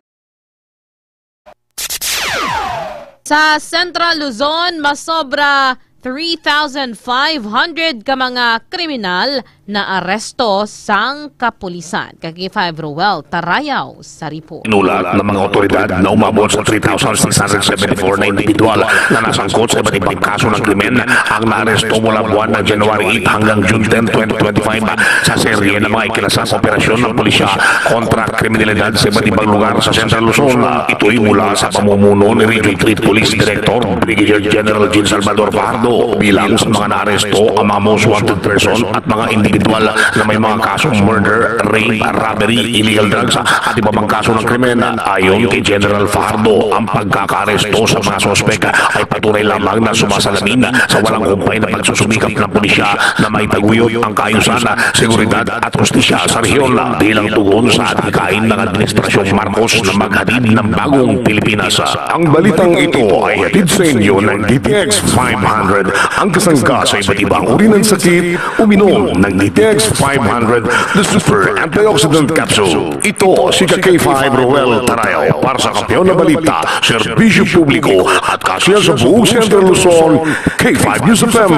Sa Central Luzon, masobra three thousand five hundred ka mga kriminal na aresto sang kapulisan. Ka K five Roel Tarayaw sa report. Inulat ng mga otoridad na umabot sa three thousand six hundred seventy-four na individual na nasangkot sa iba't ibang kaso ng krimen ang naaresto mula buwan ng January eight hanggang June ten, twenty twenty-five sa serye ng mga ikinasang operasyon ng pulisya kontra kriminalidad sa iba't ibang lugar sa Central Luzon. Ito'y mula sa pamumuno ni Region three Police Director Brigadier General Jean Salvador Fajardo. Bilang sa mga naaresto ang mga most wanted person at mga individual na may mga kasong murder, rape, robbery, illegal drugs at iba pang kaso ng krimen. Ayon kay General Fajardo, ang pagkakaaresto sa mga suspek ay patunay lamang na sumasalamin sa walang humpay na pagsusumikap ng pulisya na maitaguyod ang kaayusan, seguridad at hustisya sa rehiyon bilang tugon sa adhikain ng Administrasyong Marcos na maghatid ng bagong Pilipinas. Ang balitang ito ay hatid sa inyo ng D T X five hundred, ang kasangga sa iba't ibang uri ng sakit. Uminom ng D T X five hundred, the super antioxidant capsule. Ito si ka K five Roel Tarayaw para sa Kampiyon na Balita, Serbisyo Publiko at Kasiyahan sa buong Central Luzon, K five News F M.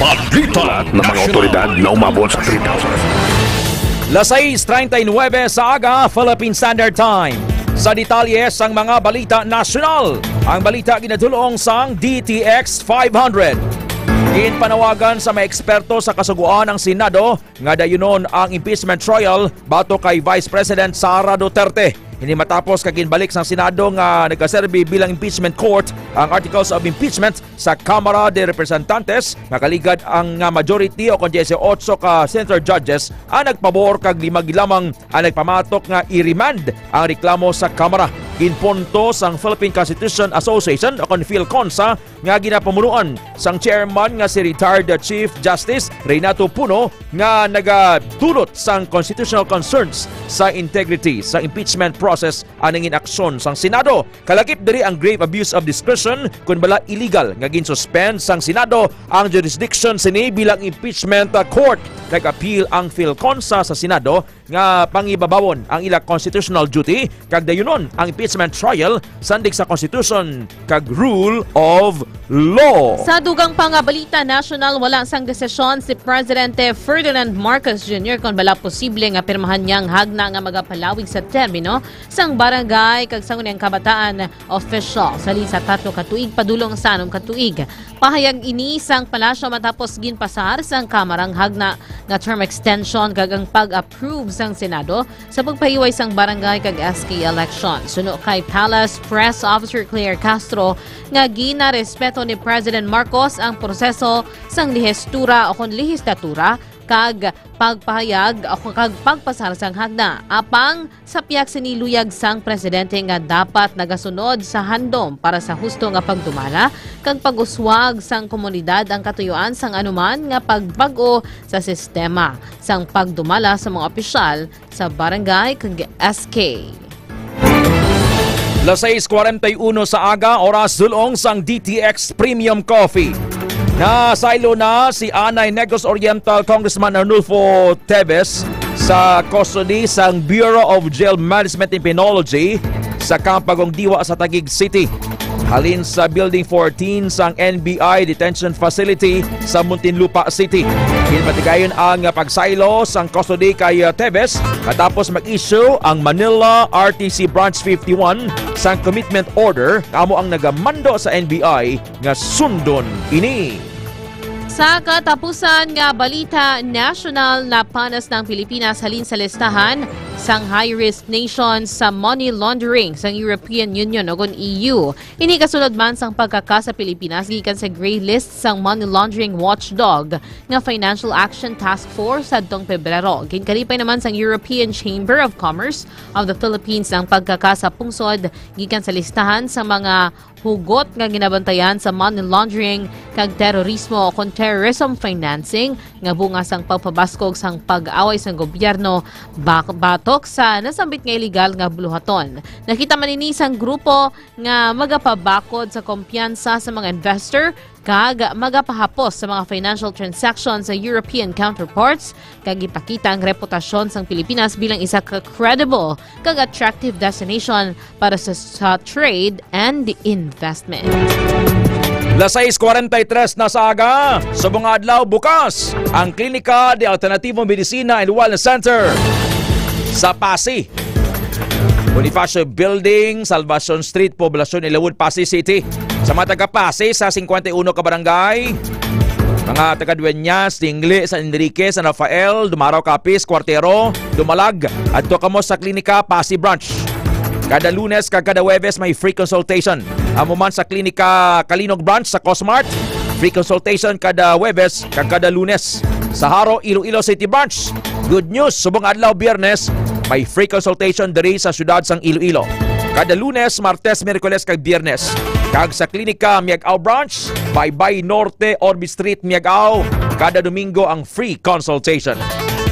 Balita ng mga otoridad na umabot sa three thousand. Las sais treinta y nueve sa aga, Philippine Standard Time. Sa detalye sang mga balita nasyonal, ang balita ginadul-ong sang D T X five hundred. Ginpanawagan sa mga eksperto sa Kasugoan ang Senado nga dayunon ang impeachment trial batok kay Vice President Sara Duterte. Ini matapos ka ginbalik sang Senado nga nagaserbi bilang impeachment court ang articles of impeachment sa Kamara de Representantes, nga kaligad ang nga majority o kon dieciocho ka senator judges ang nagpabor kag lima gid lamang ang nagpamatok nga i-remand ang reklamo sa Kamara. Ginpunto sang Philippine Constitution Association o kon PhilConSA nga ginapamunuan sang chairman nga si retired Chief Justice Renato Puno nga nagadulot sang constitutional concerns sa integrity sa impeachment process ang nangin aksyon sang Senado. Kalakip diri ang grave abuse of discretion kun bala illegal nga ginsuspend sang Senado ang jurisdiction sini bilang impeachment, uh, court. Nag-appeal ang PhilConSA sa Senado nga pangibabawon ang ila constitutional duty kag dayunon ang impeachment trial sandig sa constitution kag rule of law. Sa dugang pa nga balita nasyonal, wala sang desisyon si Presidente Ferdinand Marcos Junior kon bala posible nga pirmahan niya ang hagna nga magapalawig sa termino sang barangay kag sangguniang kabataan official sa lin sa tatlo ka tuig padulong sa anom ka tuig. Pahayag ini sang palasyo matapos ginpasar sang Kamara ang hagna nga term extension kag ang pag-approve sang Senado sa pagpahiway sang barangay kag S K election. Suno kay Palace Press Officer Claire Castro nga ginarespeto ni President Marcos ang proseso sang lehistura o kon lehislatura kag pagpahayag o kag pagpasar sang hagna. Apang sa pihak sini, luyag sang presidente nga dapat nagasunod sa handom para sa husto nga pagdumala kag pag-uswag sang komunidad ang katuyuan sang anuman nga pagbag-o sa sistema sang pagdumala sa mga opisyal sa barangay kag S K. Las sais cuarenta y uno sa aga, oras dulong sang D T X Premium Coffee. Nasaylo na si anay Negros Oriental Congressman Arnulfo Teves sa custody sang Bureau of Jail Management and Penology sa Kampagong Diwa sa Taguig City, halin sa Building fourteen sang N B I Detention Facility sa Muntinlupa City. Ginpatigayon ang pagsaylo sang custody kay, uh, Teves matapos mag-issue ang Manila R T C Branch fifty-one sang commitment order nga amo ang nagamando sa N B I nga sundon ini. Sa katapusan nga balita nasyonal, napanas na ang Pilipinas halin sa listahan sang high-risk nations sa money laundering sang European Union o kon E U. Ini kasunod man sang pagkaka sa Pilipinas gikan sa gray list sang money laundering watchdog nga Financial Action Task Force sadtong Pebrero. Ginkalipay naman sang European Chamber of Commerce of the Philippines ang pagkaka sa pungsod gikan sa listahan sa mga hugot nga ginabantayan sa money laundering kag terorismo o kon terrorism financing nga bunga sang pagpabaskog sang pag-away sang gobyerno bak-, batok sa nasambit nga iligal nga buluhaton. Nakita man ini sang grupo nga magapabakod sa kumpiyansa sa mga investor kag magapahapos sa mga financial transactions sa European counterparts kag ipakita ang reputasyon sang Pilipinas bilang isa ka credible kag attractive destination para sa, sa trade and investment. Las sais cuarenta y tres na sa aga, subong nga adlaw, bukas ang Klinika de Alternativo Medicina and Wellness Center sa Passi. Bonifacio Building, Salvacion Street, Poblacion, Ilawod, Passi City. Sa mga taga Passi sa cincuenta y uno ka barangay, mga taga Dueñas, Tingle, San Enrique, San Rafael, Dumarao, Capiz, Cuartero, Dumalag, adto kamo sa Klinika Passi Branch. Kada Lunes kag kada Huwebes may free consultation. Amo man sa Klinika Kalinog Branch sa Cosmart, free consultation kada Huwebes kag kada Lunes. Sa Jaro, Iloilo City Branch, good news, subong adlaw Biyernes, may free consultation diri sa siyudad sang Iloilo. Kada Lunes, Martes, Miyerkules kag Biyernes. Kag sa Klinika Miag-ao Branch, Baybay Norte, Orbi Street, Miag-ao, kada Domingo ang free consultation.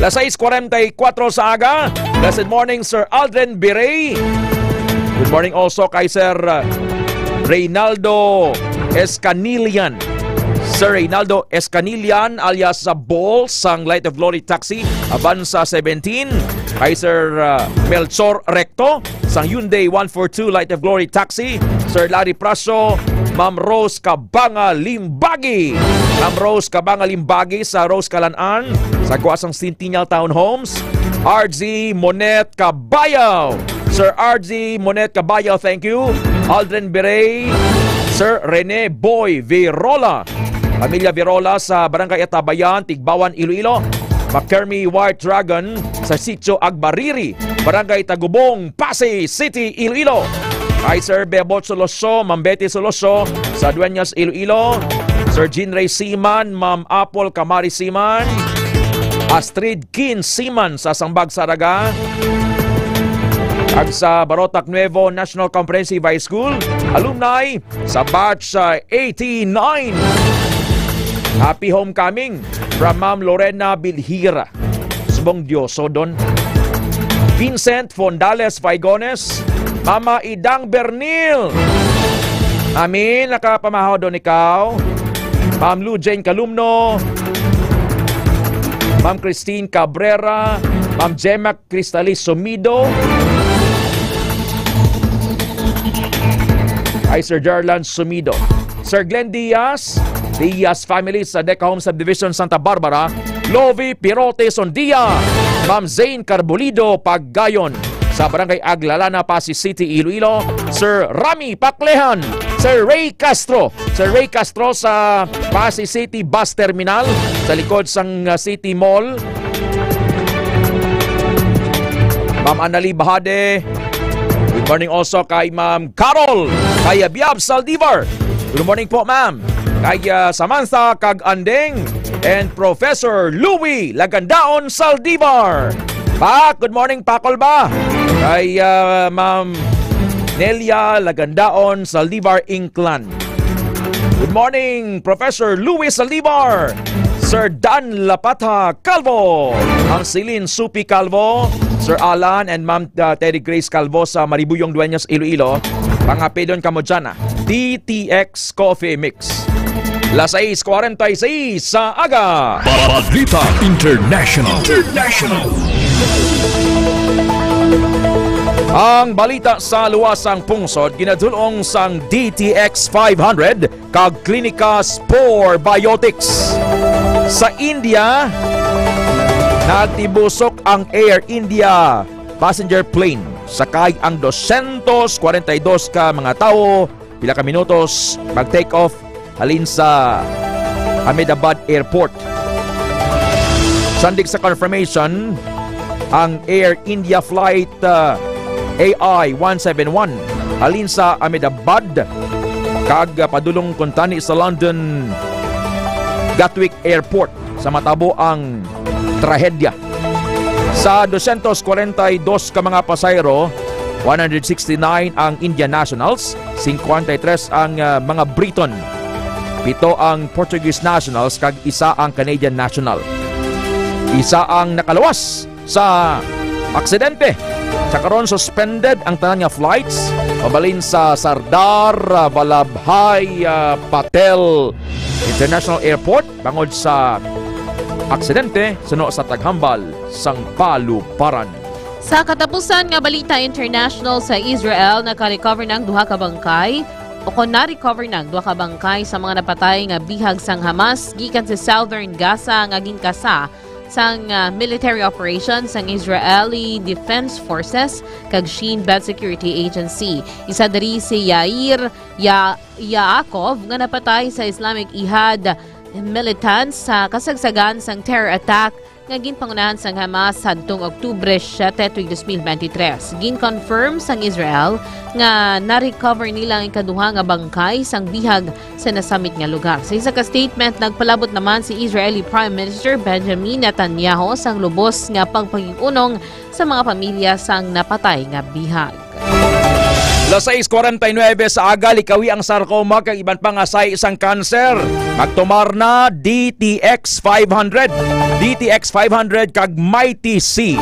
Las sais cuarenta y cuatro sa aga. Blessed morning, Sir Aldrin Birey. Good morning also kay Sir, uh, Reynaldo Escanilian. Sir Reynaldo Escanilian alias sa Bol sang Light of Glory Taxi, Avanza seventeen. Kay Sir, uh, Melchor Recto sang Hyundai one four two Light of Glory Taxi. Sir Larry Prasio, Ma'am Rose Cabanga Limbagi. Ma'am Rose Cabanga Limbagi sa Rose Calan-an, sa Guasang Centennial Townhomes. R G Monet Cabayaw. Sir R G Monet Cabayaw, thank you. Aldrin Birey, Sir Rene Boy Virola. Pamilya Virola sa Barangay Atabayan, Tigbawan, Iloilo. McKermy White Dragon sa Sitio Agbariri, Barangay Tagubong, Passi City, Iloilo. Kay Sir Bebot Soloso, Ma'am Betty Soloso sa Dueñas, Iloilo. Sir Jean Ray Siman, Ma'am Apple Kamari Siman, Astrid Kin Siman sa Sambag, Saraga, kag sa Barotac Nuevo National Comprehensive High School alumni sa batch, ah, eighty-nine. Happy homecoming from Ma'am Lorena Bilhira. Subong Dioso don. Vincent Fondales Faigones, Mama Idang Bernil. Amin, nakapamahaw don ikaw. Ma'am Lou Jane Calumno, Ma'am Christine Cabrera, Ma'am Gemma Cristaliz Sumido, ay Sir Jarlan Sumido, Sir Glenn Diaz, Diaz family sa Deca Home Subdivision, Santa Barbara, Lovi Pirote Sondia, Ma'am Zane Carbolido Paggayon sa Barangay Aglalana, Passi City, Iloilo, Sir Rami Paklehan, Sir Ray Castro, Sir Ray Castro sa Passi City Bus Terminal, sa likod sang, uh, City Mall. Ma'am Annalie Bahade. Good morning also kay Ma'am Carol Kayabyab Saldivar. Good morning po, ma'am. Kay, uh, Samantha kag Andeng and Professor Louie Lagandaon Saldivar. Pak, good morning, Pakol ba? Kay, uh, Ma'am Nelia Lagandaon Saldivar Inclan. Good morning, Professor Louis Saldivar, Sir Dan Lapata Calvo, Ma'am Celine Supi Calvo, Sir Alan and Ma'am, uh, Teddy Grace Calvo sa Maribuyong, Dueñas, Iloilo. Pangapidon kamo dyan, ah. D T X Coffee Mix. Las sais cuarenta y seis sa aga. Balita International. International. Ang balita sa luwasang pungsod ginadul-ong sang D T X five hundred kag Clinica Spore Biotics. Sa India, nagtibusok ang Air India passenger plane. Sakay ang dosyentos kwarenta y dos ka mga tawo, pila ka minutos mag-take off halin sa Ahmedabad Airport. Sandig sa confirmation, ang Air India flight, uh, A I one seven one halin sa Ahmedabad kag, uh, padulong kuntani sa London Gatwick Airport sa matabo ang trahedya. Sa dosyentos kwarenta y dos ka mga pasahero, one hundred sixty-nine ang Indian nationals, singkwenta y tres ang, ah, mga Briton, pito ang Portuguese nationals, kag isa ang Canadian national. Isa ang nakaluwas sa aksidente. Sa karon, suspended ang tanan nga flights pabalin sa Sardar, ah, Vallabhbhai, ah, Patel International Airport bangod sa aksidente suno sa taghambal sang balubaran. Sa katapusan nga balita international, sa Israel, naka-recover na ang duha ka bangkay, o kon na-recover na ang duha ka bangkay sa mga napatay nga bihag sang Hamas gikan sa Southern Gaza nga ginkasa sang, ah, military operation sang Israeli Defense Forces kag Shin Bet Security Agency. Isa diri si Yair Ya-, Yaakov nga napatay sa Islamic Jihad militants sa kasagsagan sang terror attack nga ginpangunahan sang Hamas sadtong Oktubre siete tuig dos mil bente tres. Gin-confirm sang Israel nga na-recover nila ang ikaduha nga bangkay sang bihag sa nasamit nga lugar. Sa isa ka statement, nagpalabot naman si Israeli Prime Minister Benjamin Netanyahu sang lubos nga pagpakig-unong sa mga pamilya sang napatay nga bihag. Las sais kwarenta y nuebe sa aga, likawi ang sarcoma kag iban pa nga sahi sang cancer. Magtumar na D T X five hundred, D T X five hundred kag Mighty C.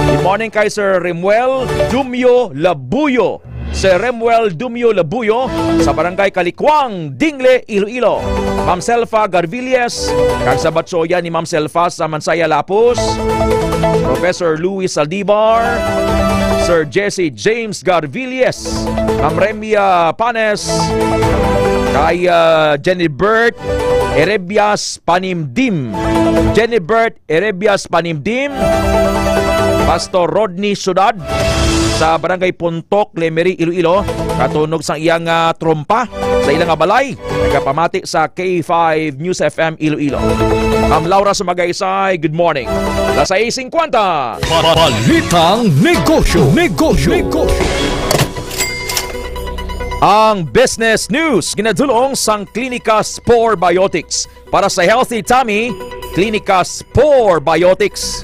Good morning kay Sir Remuel Dumio Labuyo. Sir Remuel Dumio Labuyo sa Barangay Kalikwang, Dingle, Iloilo. Ma'am Selfa Garvilles, kag sa batchoya ni Ma'am Selfa sa Mansaya Lapus, Professor Louis Saldivar, Sir Jesse James Garvilles, Ma'am Remia Panes, kay, ah, Jenny Bert Erebias Panimdim. Jenny Bert Erebias Panimdim, Pastor Rodney Sudad, sa Barangay Puntok, Lemery, Iloilo, katunog sang iya nga trompa sa ila nga balay. Nagapamati sa K five News F M Iloilo. Ma'am Laura Sumagaysay, good morning. Las sais singkwenta. Balitang negosyo, negosyo, negosyo. Ang business news ginadulong sang Klinika Spore Biotics. Para sa healthy tummy, Klinika Spore Biotics.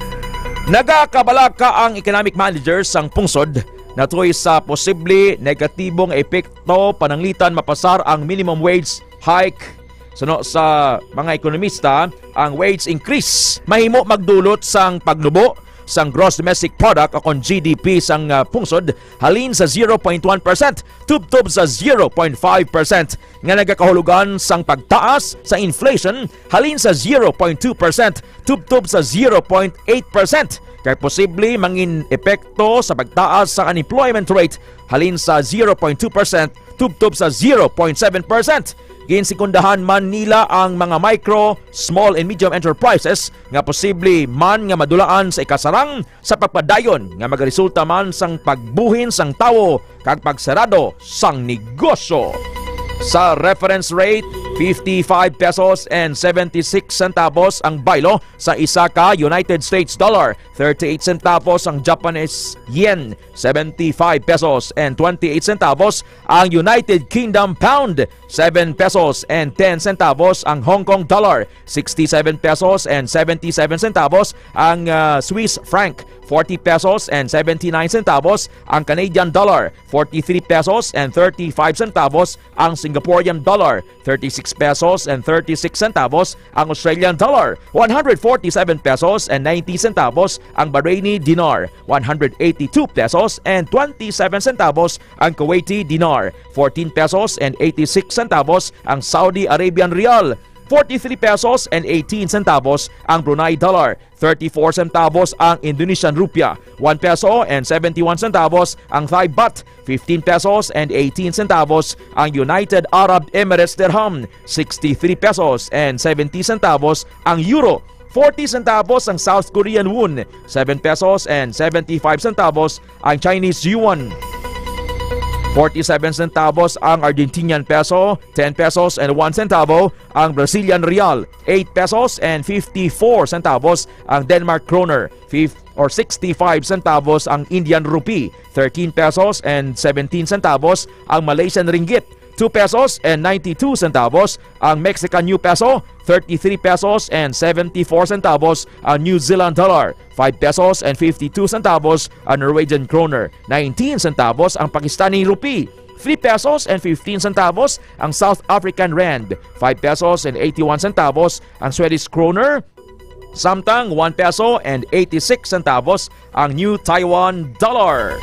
Nagakabalaka ang economic manager sang pungsod natuy sa posible negatibong epekto pananglitan mapasar ang minimum wage hike. Suno sa mga ekonomista, ang wage increase mahimo magdulot sang pagnubo sang gross domestic product o kon G D P sang, ah, pungsod halin sa zero point one percent tubtob sa zero point five percent nga nagakahulugan sang pagtaas sa inflation halin sa zero point two percent tubtob sa zero point eight percent, kag posible mangin epekto sa pagtaas sa unemployment rate halin sa zero point two percent tubtob sa zero point seven percent. Ginsikundahan man nila ang mga micro, small, and medium enterprises nga posible man nga madulaan sa ikasarang sa pagpadayon nga magaresulta man sang pagbuhin sang tawo kag pagsarado sang negosyo. Sa reference rate, fifty-five pesos and seventy-six centavos ang baylo sa isa ka United States dollar, thirty-eight centavos ang Japanese yen, seventy-five pesos and twenty-eight centavos ang United Kingdom pound, seven pesos and ten centavos ang Hong Kong dollar, sixty-seven pesos and seventy-seven centavos ang, ah, Swiss franc, forty pesos and seventy-nine centavos ang Canadian dollar, forty-three pesos and thirty-five centavos ang Singaporean dollar, thirty-six pesos and thirty-six centavos ang Australian dollar, one hundred forty-seven pesos and ninety centavos ang Bahraini dinar, one hundred eighty-two pesos and twenty-seven centavos ang Kuwaiti dinar, fourteen pesos and eighty-six centavos ang Saudi Arabian rial, forty-three pesos and eighteen centavos ang Brunei dollar, thirty-four centavos ang Indonesian rupiah, one peso and seventy-one centavos ang Thai baht, fifteen pesos and eighteen centavos ang United Arab Emirates dirham, sixty-three pesos and seventy centavos ang euro, forty centavos ang South Korean won, seven pesos and seventy-five centavos ang Chinese yuan, forty-seven centavos ang Argentinian peso, ten pesos and one centavo ang Brazilian real, eight pesos and fifty-four centavos ang Denmark kroner, fif-, or sixty-five centavos ang Indian rupee, thirteen pesos and seventeen centavos ang Malaysian ringgit, two pesos and ninety-two centavos ang Mexican new peso, thirty-three pesos and seventy-four centavos ang New Zealand dollar, five pesos and fifty-two centavos ang Norwegian kroner, nineteen centavos ang Pakistani rupee, three pesos and fifteen centavos ang South African rand, five pesos and eighty-one centavos ang Swedish kroner, samtang one peso and eighty-six centavos ang New Taiwan dollar.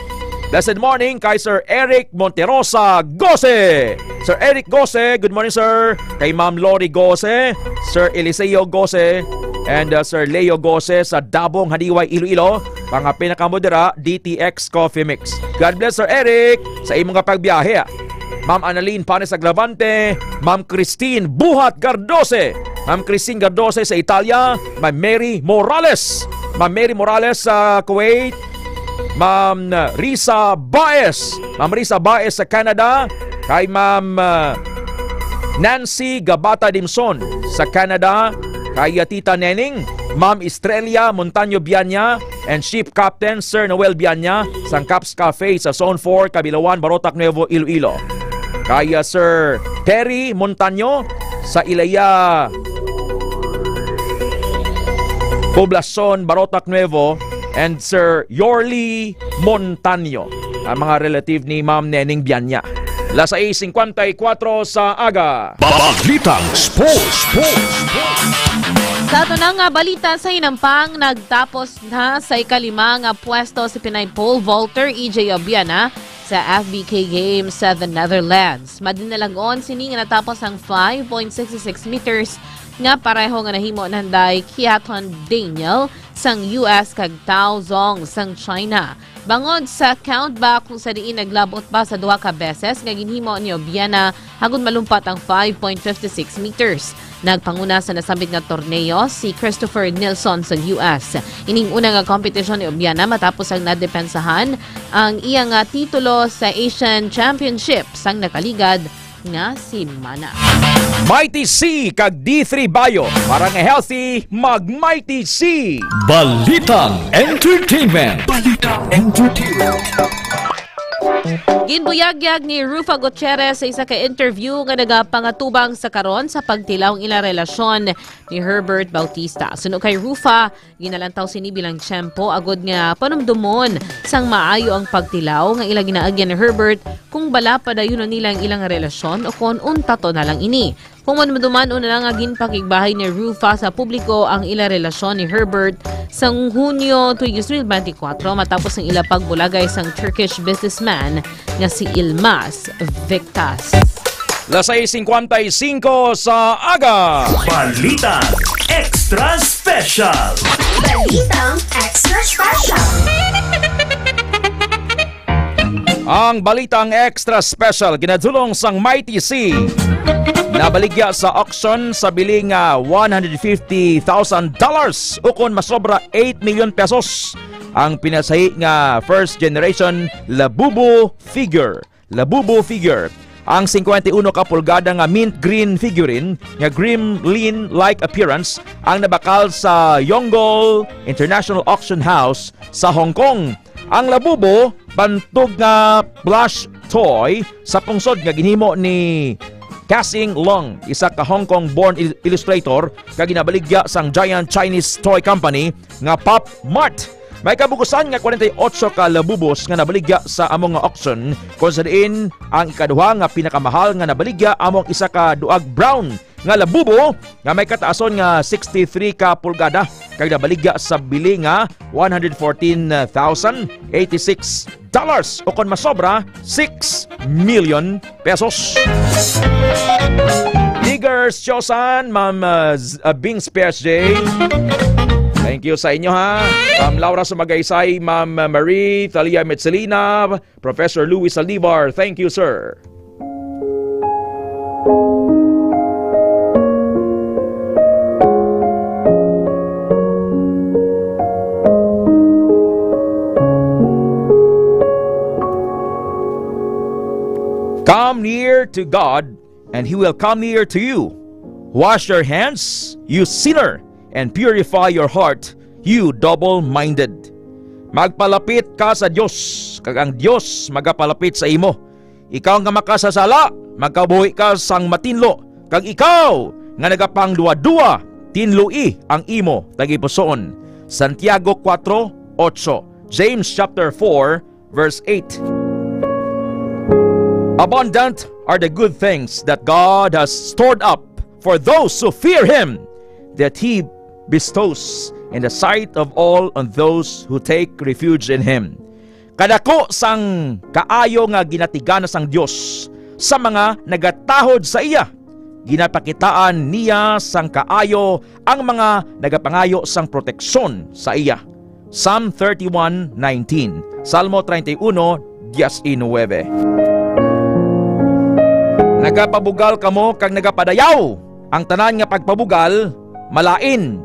Blessed morning kay Sir Eric Monterosa Gose. Sir Eric Gose, good morning, sir. Kay Ma'am Lori Gose, Sir Eliseo Gose, and, uh, Sir Leo Gose sa Dabong, Hadiway, Iloilo. Pangapin na kamo dira, D T X Coffee Mix. God bless, Sir Eric, sa imong nga pagbiyahe, ah. Ma'am Annalyn Panes Agravante, Ma'am Christine Buhat Gardose, Ma'am Christine Gardose sa Italia, Ma'am Mary Morales, Ma'am Mary Morales sa Kuwait, Ma'am Risa Baez, Ma'am Risa Baez sa Canada, kay Ma'am, ah, Nancy Gabata Dimson sa Canada, kay Tita Neneng, Ma'am Estrella Montaño Bianya, and Ship Captain Sir Noel Bianya sang Caps Cafe sa Zone four, Cabilawan, Barotac Nuevo, Iloilo. Kay, ah, Sir Terry Montaño sa Ilaya, Poblacion, Barotac Nuevo, and Sir Yorly Montaño, ang mga relative ni Ma'am Neneng Bianya. Las sais cincuenta y cuatro sa aga. Balitang Sports, Sports, Sports. Sa ato na nga balita sa hinampang, nagtapos na sa ikalima nga pwesto si Pinay pole vaulter E J Abiana sa F B K Games sa the Netherlands. Madinalag-on sini nga natapos ang five point six six meters nga pareho nga nahimo nanday Kiaton Daniel sang U S kag Tao Zong sang China. Bangod sa count ba kung sa diin naglabot ba sa duha ka beses nga ginhimo ni Obiana agud malumpat ang five point fifty six meters. Nagpanguna sa nasambit nga torneo si Christopher Nilsson sa U S. Ining una nga kompetisyon ni Obiana matapos ang nadepensahan ang iya nga titulo sa Asian Championship sang nakaligad nga semana. Mighty C kag D three Bio. Para nga healthy, mag Mighty C. Balitang Entertainment. Balitang Entertainment. Ginbuyagyag ni Rufa Gutierrez sa isa ka interview nga nagapangatubang sa karon sa pagtilaw ang ilang relasyon ni Herbert Bautista. Suno kay Rufa, ginalantaw sini bilang tiyempo agud nga panumdumon sang maayo ang pagtilaw nga ila ginaagyan ni Herbert kung bala padayunon nila ang ilang relasyon o kon untaton na lang ini. Kung madumaduman una lang nga ginpakigbahay ni Rufa sa publiko ang ila relasyon ni Herbert sang Hunyo tuig dos mil benti kwatro matapos ang ila pagbulagay sang Turkish businessman nga si Ilmaz Victas. Las sais cincuenta y cinco sa aga. Balita Extra Special. Balitang Extra Special. Ang balitang extra special ginadulong sang Mighty C. Nabaligya sa auction sa bili nga one hundred fifty thousand dollars ukon masobra eight million pesos ang pinasahi nga first generation Labubu figure. Labubu figure. Ang singkwenta y uno ka pulgada nga mint green figurine nga gremlin-like appearance ang nabakal sa Yongle International Auction House sa Hong Kong. Ang Labubu, bantog nga plush toy sa pungsod nga ginhimo ni Kasing Long, isa ka Hong Kong-born il-, illustrator, kag ginabaligya sang giant Chinese toy company nga Pop Mart. May kabugusan nga kwarenta y otso ka Labubus nga nabaligya sa amo nga auction, kung sa diin ang ikaduha nga pinakamahal nga nabaligya amo ang isa ka duag brown nga Labubu nga may kataason nga sixty-three ka pulgada kag nabaligya sa bili nga one hundred fourteen thousand eighty-six dollars, o kon masobra, six million pesos. Digers Chosan, Ma'am, uh, Z-, uh, Bings P S J. Thank you sa inyo, ha. Ma'am Laura Sumagaysay, Ma'am, uh, Marie Thalia Metzelina, Professor Louis Saldivar. Thank you, sir. Come near to God, and He will come near to you. Wash your hands, you sinner, and purify your heart, you double-minded. Magpalapit ka sa Dios, kag ang Dios magapalapit sa imo. Ikaw nga makasasala, magkabuhi ka sang matinlo, kag ikaw nga nagapangduwa-duwa, tinloi ang imo tagipusoon. Santiago kuwatro otso, James chapter four, verse eight. Abundant are the good things that God has stored up for those who fear Him, that He bestows in the sight of all on those who take refuge in Him. Kadako sang kaayo nga ginatigana sang Dios sa mga nagatahod sa iya. Ginapakitaan niya sang kaayo ang mga nagapangayo sang proteksyon sa iya. Psalm thirty-one nineteen, Salmo treinta y uno diecinueve. Nagapabugal kamo kag nagapadayaw. Ang tanan nga pagpabugal malain.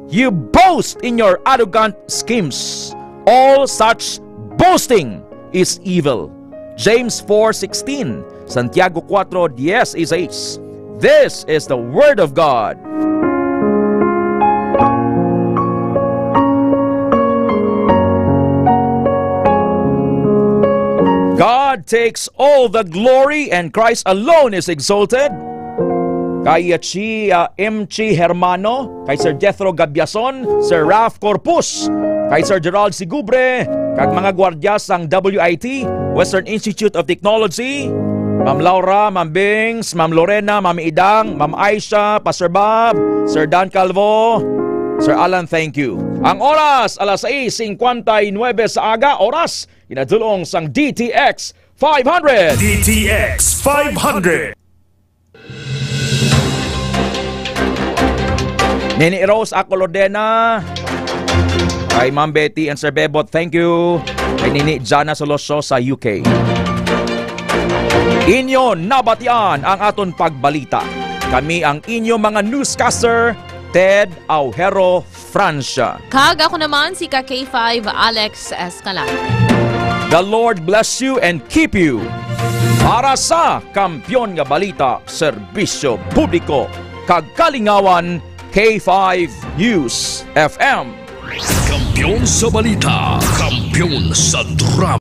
You boast in your arrogant schemes. All such boasting is evil. James four sixteen, Santiago cuatro dieciséis. This is the word of God. God takes all the glory and Christ alone is exalted. Kay Chi, ah, M Chi Hermano, kay Sir Jethro Gabiason, Sir Ralph Corpus, kay Sir Gerald Sigubre, kag mga gwardiya sang W I T, Western Institute of Technology, Ma'am Laura, Ma'am Bings, Ma'am Lorena, Ma'am Idang, Ma'am Aisha, Pastor Bob, Sir Dan Calvo, Sir Alan, thank you. Ang oras, alas sais cincuenta y nueve sa aga, oras, ginadulong sang D T X five hundred. D T X five hundred. Nini Rose, ako Lordena. Kay Ma'am Betty and Sir Bebot, thank you. Kay nini Jana Solosyo sa U K. Inyo nabatian ang aton pagbalita. Kami ang inyo mga newscaster, Ted Aujero Francia. Kag ako naman si ka K five Alex Escalante. The Lord bless you and keep you. Para sa Kampiyon nga Balita, Serbisyo Publiko, kag Kalingawan, K five News F M. Kampiyon sa balita, kampiyon sa drama.